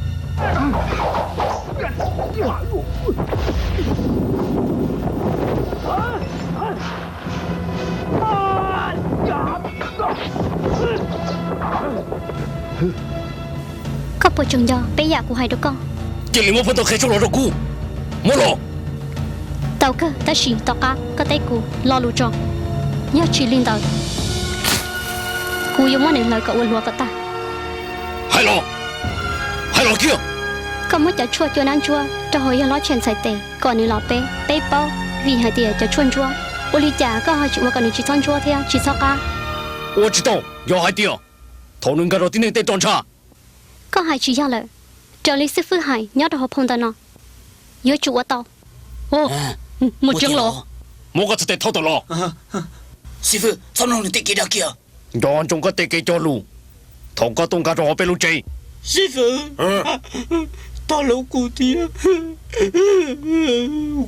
Koj puas tseem nco peb yam kuv hais rau koj? Cia li muab phab ntawv qhia tshaj los rau kuv. Muab los. Tau kawg, tab sis tom qab koj teb kuv lo lus tso. Yog tsis li ntawd, kuv yuav muab nws hlawv kom ua hluav kom tag. Hais los, hais los kiag. Koj muab cov tshuaj cua nab ntsuab rau hauv yawg hlob Tshem ntxhais tes kom nws los peb, peb paub, vim hais tias cov tshuaj ntsuab. Ua li cas koj ho tsis ua kom nws tsis txhob ntsuab thiab tsis txhob qab? Ua tsis tau, yog hais tias thaum nws nkag rau tib neeg tej roj ntsha. Koj hais tsis yog lawm, raws li xib fwb hais nyob rau hauv phau ntawv no, yuav tsum ua tau. Muaj tseeb los? Muab koj txhais tes thau tawm los. Xib fwb, txhob mloog nws tej kev dag kiag. Nco ntsoov koj tej kev cog lus thaum koj tuaj nkag rau hauv peb lub tsev. Xib fwb, tag lub kuv thiab,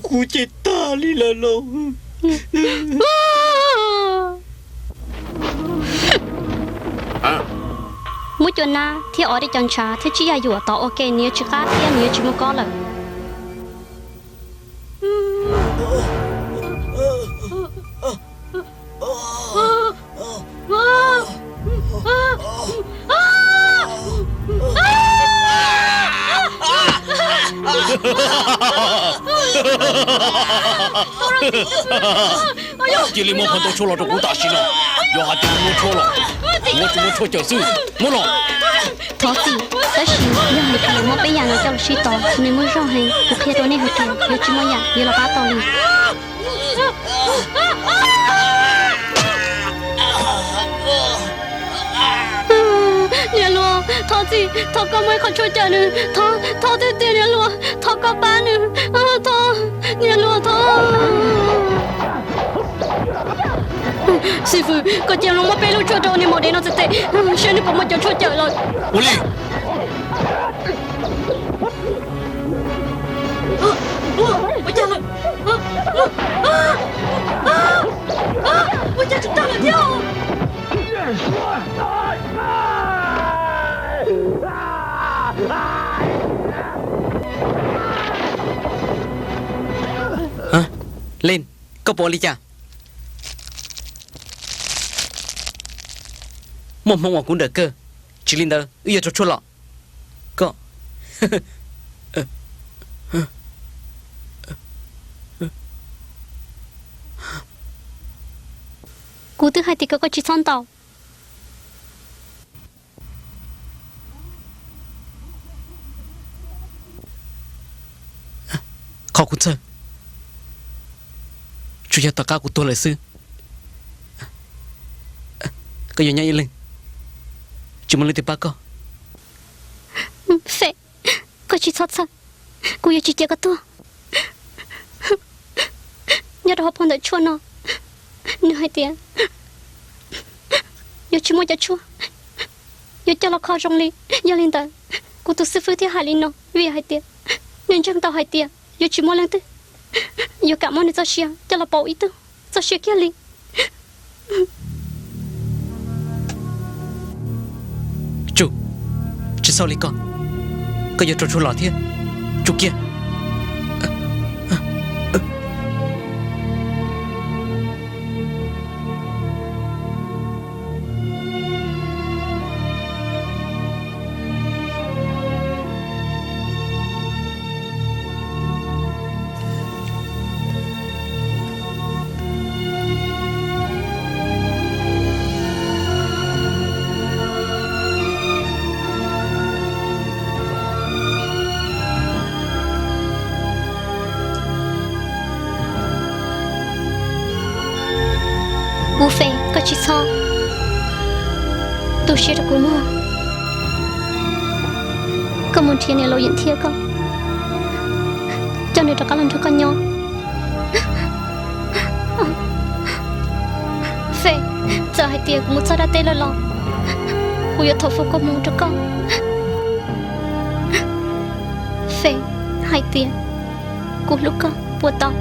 kuv cem tag li lawm los. Muab cua nab thiab ov tej cov ntshav thiab tsib yaj yuam tov ua ke, nws yuav tsis qab thiab nws yuav tsis muaj kob lawm. Cia li muab phau ntawv tshuaj los rau kuv tam sim no. Yog hais tias kuv muab tshuaj los, kuv yuav tsis muab tshuaj cawm xwb. Muab los. Thov txim, tab sis yog hais tias muab peb yam no coj los sib tov, nws muaj zog heev, kuv qhia rau nej hais tias yuav tsis muaj yam yuav los pab tau li. Thov koj muab ib qho tshuaj cawm nws, thov, thov tiag tiag niam hluas, thov koj pab nws, thov, niam hluas thov. Xib fwb, koj cia li muab peb lub tshuaj rau niag maum dev no txim txim, saib nws puas muaj cov tshuaj cawm lawm. Ua li. Ua cas lawm? Ua cas tsis tau lawm thiab? Len, koj puas ua li cas? Muaj hmoo uas kuv nrawm kawg, tsis li ntawd wb yuav rau tshuaj los. Koj, kuv twb hais tias kom koj tsis txhob ntaus. Qhov kuv txhawj tsuas yog tom qab kuv tuag lawm xwb, koj yuav nyob ib leeg, tsis muaj leej twg pab koj. Fem, koj tsis txhob txhawj, kuv yuav tsis cia koj tuag. Nyob rau hauv phau ntawv tshuaj no, nws hais tias yuav tsis muaj cov tshuaj yuav coj los kho zoo li. Yog li ntawd, kuv tus xib fwb thiaj hais li no vim hais tias nws ntseeg tau hais tias yuav tsis muaj leej twg yuav kam muab nws txoj sia coj los pauv ib tug txoj sia kiag li. Tsum, tsis txhob li koj, koj yuav rau tshuaj los thiab. Tsum kiag. Kuv Fem, koj tsis txhob, tu siab rau kuv mog. Koj mus nrhiav niam laus Yeem Thiab koj, coj nws rov qab los nrog koj nyob. Fem, txawm hais tias kuv mus txog dab teb lawm los kuv yuav thov foom koob hmoov rau koj. Fem, hais tias kuv hlub koj puas tau?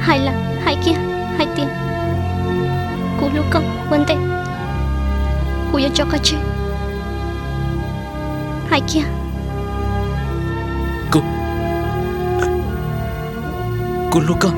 Hais lawm, hais kiag hais tias kuv hlub koj ua ntej kuv yuav tso koj tseg. Hais kiag. Kuv, kuv hlub koj.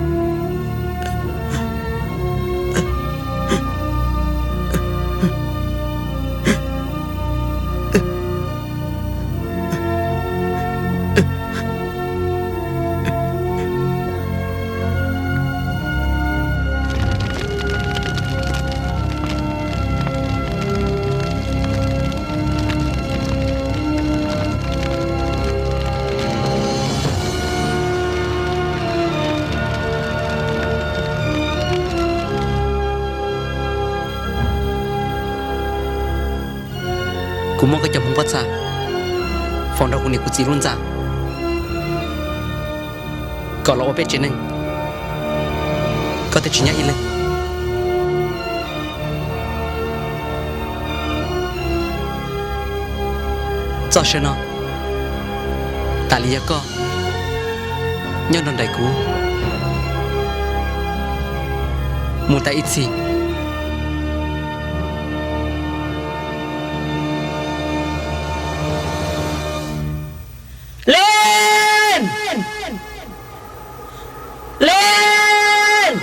Kuv muab koj cov hmoov pob txha faus nrog kuv niam kuv txiv lub ntxa kom los ua peb tsev neeg, koj thiaj tsis nyob ib leeg. Txoj sia no tas li yog koj nyob nrog nraim kuv mus tas ib txhis. Len! Len!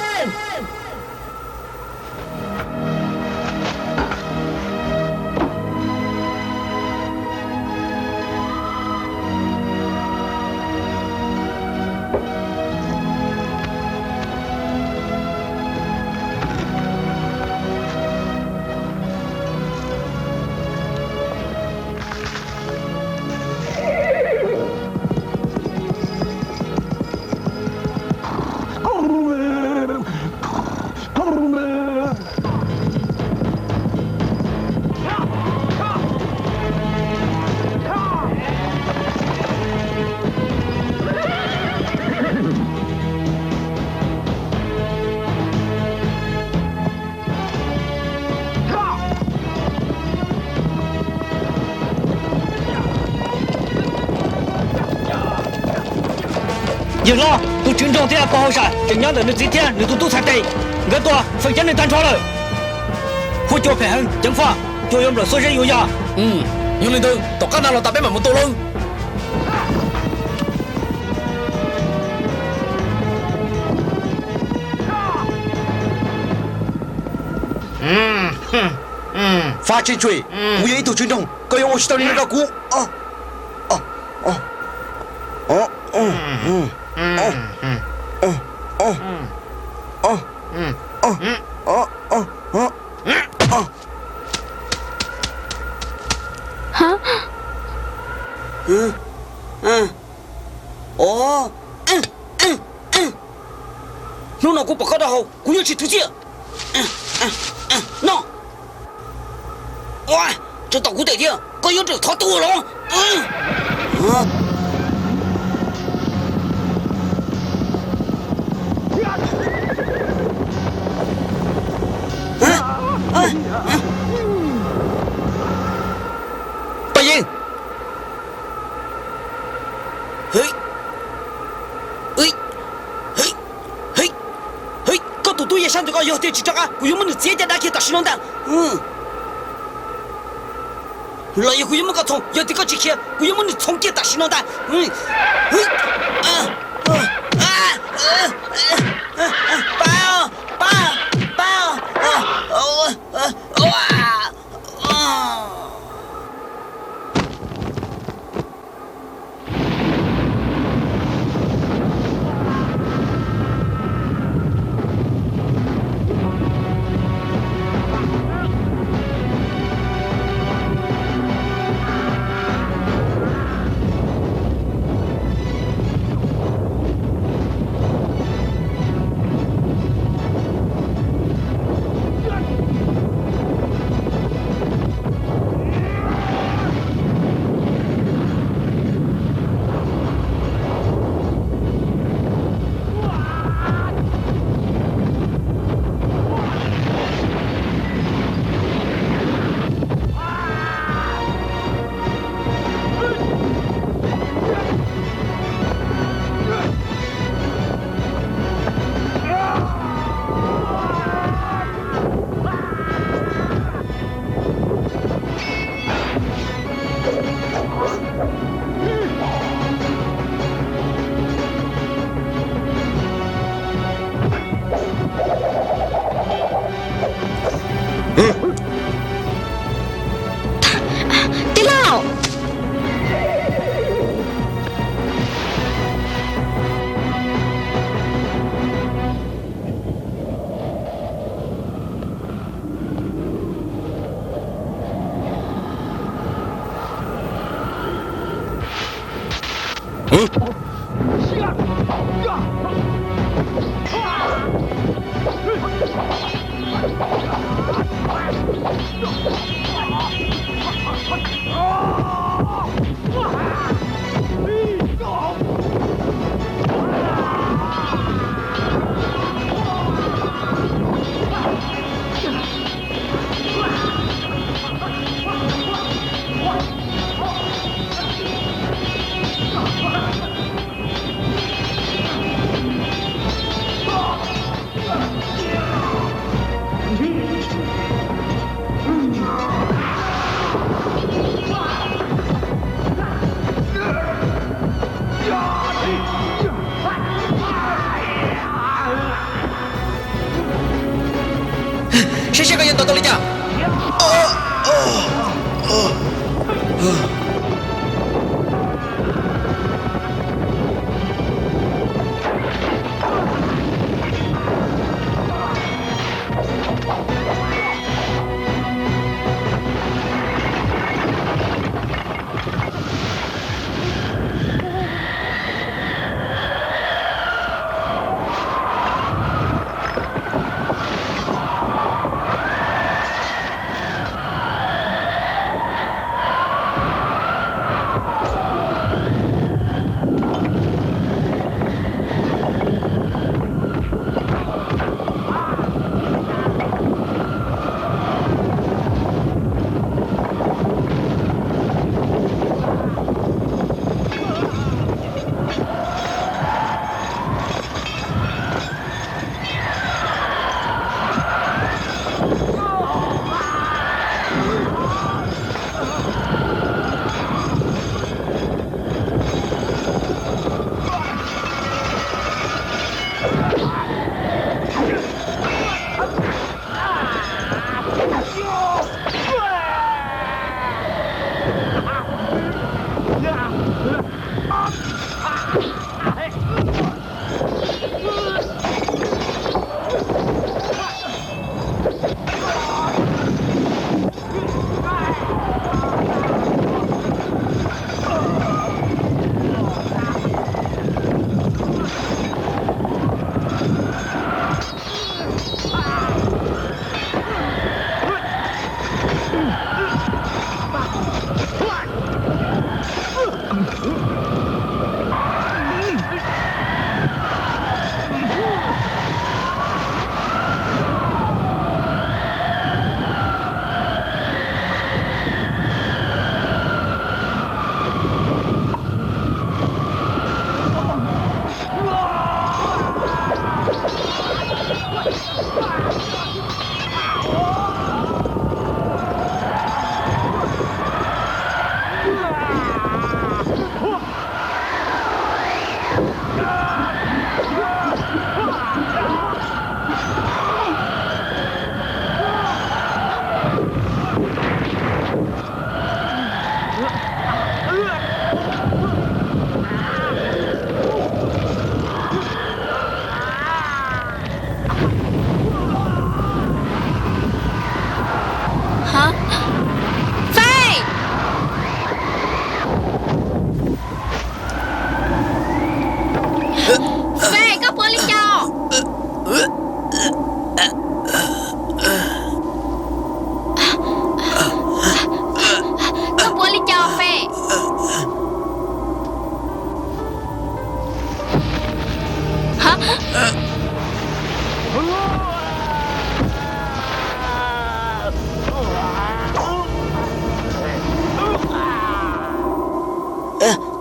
Yawg hlob, tus tswv nroog thiab pog hauj sam tseem nyob ntawm nws txiv thiab nws tus tub txhais tes. Nkawd tuaj feem coob neeg tag nrho lawm. Huab cua phem heev, ceev faj, cua yuav nplawm xuab zeb yuav yaj. Yog li ntawd tom qab no los tas peb mam mus tua lawv. Fab Tsheej Tshuim, kuv yog ib tug tswv nroog, koj yuav ua tsis tau li no rau kuv. Hnub no kuv pom koj rau hauv, kuv yuav tsis thum ciaj. No, tsum tom kuv tes thiab, koj yuav raws thov tuag los? Paj Yeeb, koj tus tub yeej sab ntawm koj, yog tias tsis rov qab kuv yuav muab nws txiav caj dab kiag tam sim no ntag. Los yog kuv yuav muab koj txhoov, yog tias koj tsis khiav kuv yuav muab nws txhoov kiag tam sim no ntag. Pab, pab, pab. Tij laug, saib saib koj yuav ntov tau li cas.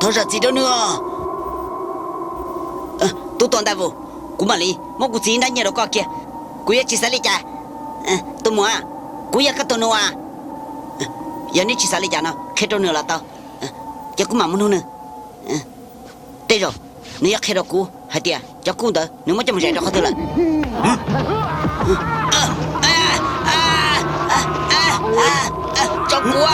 Thov zam txim rau nws. Tub tuam ntaj vus, kuv mam li muab kuv txiv nrab nyiaj rau koj kiag. Kuv yuav tsis xav li cas. Tus muam, kuv yog koj tus nus as. Yog neb tsis xav li cas no qhia rau nws los tau, ces kuv mam mus nug nws. Tej zaum nws yuav qhia rau kuv hais tias cov kub ntawd nws muab coj mus zais rau qhov twg lawm. Tso kuv.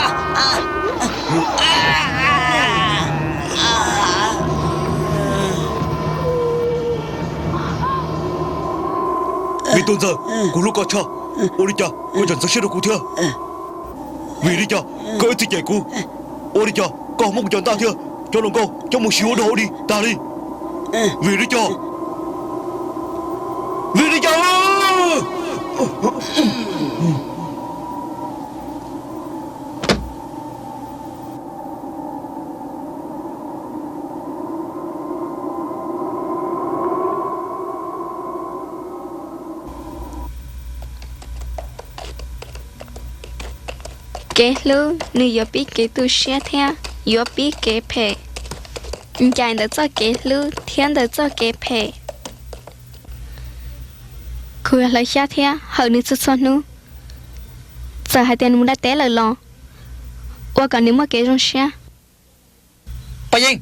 Me tub ntxawg, kuv hlub koj tshaj. Ua li cas koj tseem txawv siab rau kuv thiab? Vim li cas koj ib txwm cem kuv? Ua li cas koj muab kuv cov ntaj thiab cov hluas nkauj coj mus siv ua dog ua dig tas li? Vim li cas? Vim li cas? Kev hlub nws yuav pib kev tu siab thiab yuav pib kev phem. Ncaim ntawm txoj kev hlub thiab ntawm txoj kev phem. Kuv yuav hlawv xyab thiab hawm nws txhua txhua hnub. Txawm hais tias nws mus nram teb lawm los ua kom nws muaj kev zoo siab. Paj Yeeb,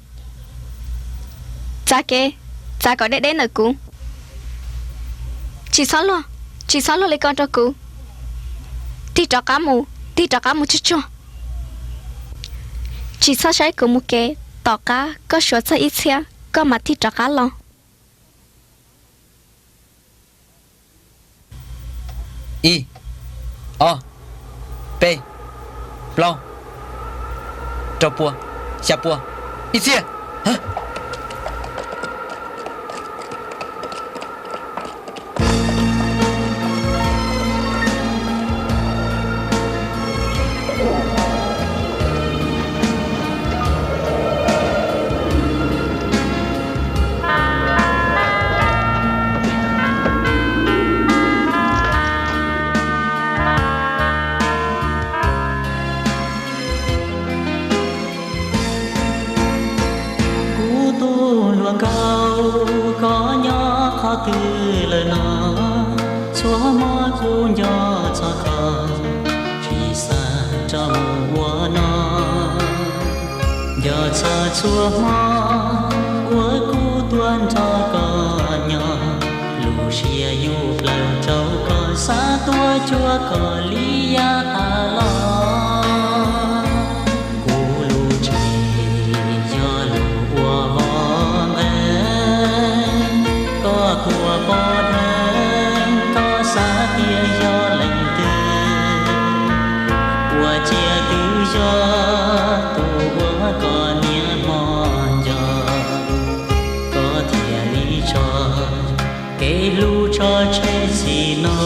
txav kev, txav kom deb deb ntawm kuv. Tsis txhob luag, tsis txhob luag li ko rau kuv. Tig rov qab mus, tig rov qab mus tsuag tsuag. Tsis txhob saib kuv mus kev, tom qab koj suav txog ib txhiab koj mam tig rov qab los. Ib, ob, peb, plaub, rau pua, xya pua, ib txhiab. Kuv tus hluas nkauj, koj nyob qhov twg lawm no? Txhua hmo kuv nco txog koj, tsis xav rov mus ua no. Nco txog txhua hmo uas kuv tuaj nrog koj nyob, lub siab yuj plawg rau koj, xav tuaj cuag koj li yav tas los. Kuv lub tsev yog lub uas vov nqees, koj tuaj pom dheev, koj xav tias yog leej twg, ua ciav twb yog tus uas koj niaj hmo nco, koj thiaj li tso kev hlub tso tseg txij no.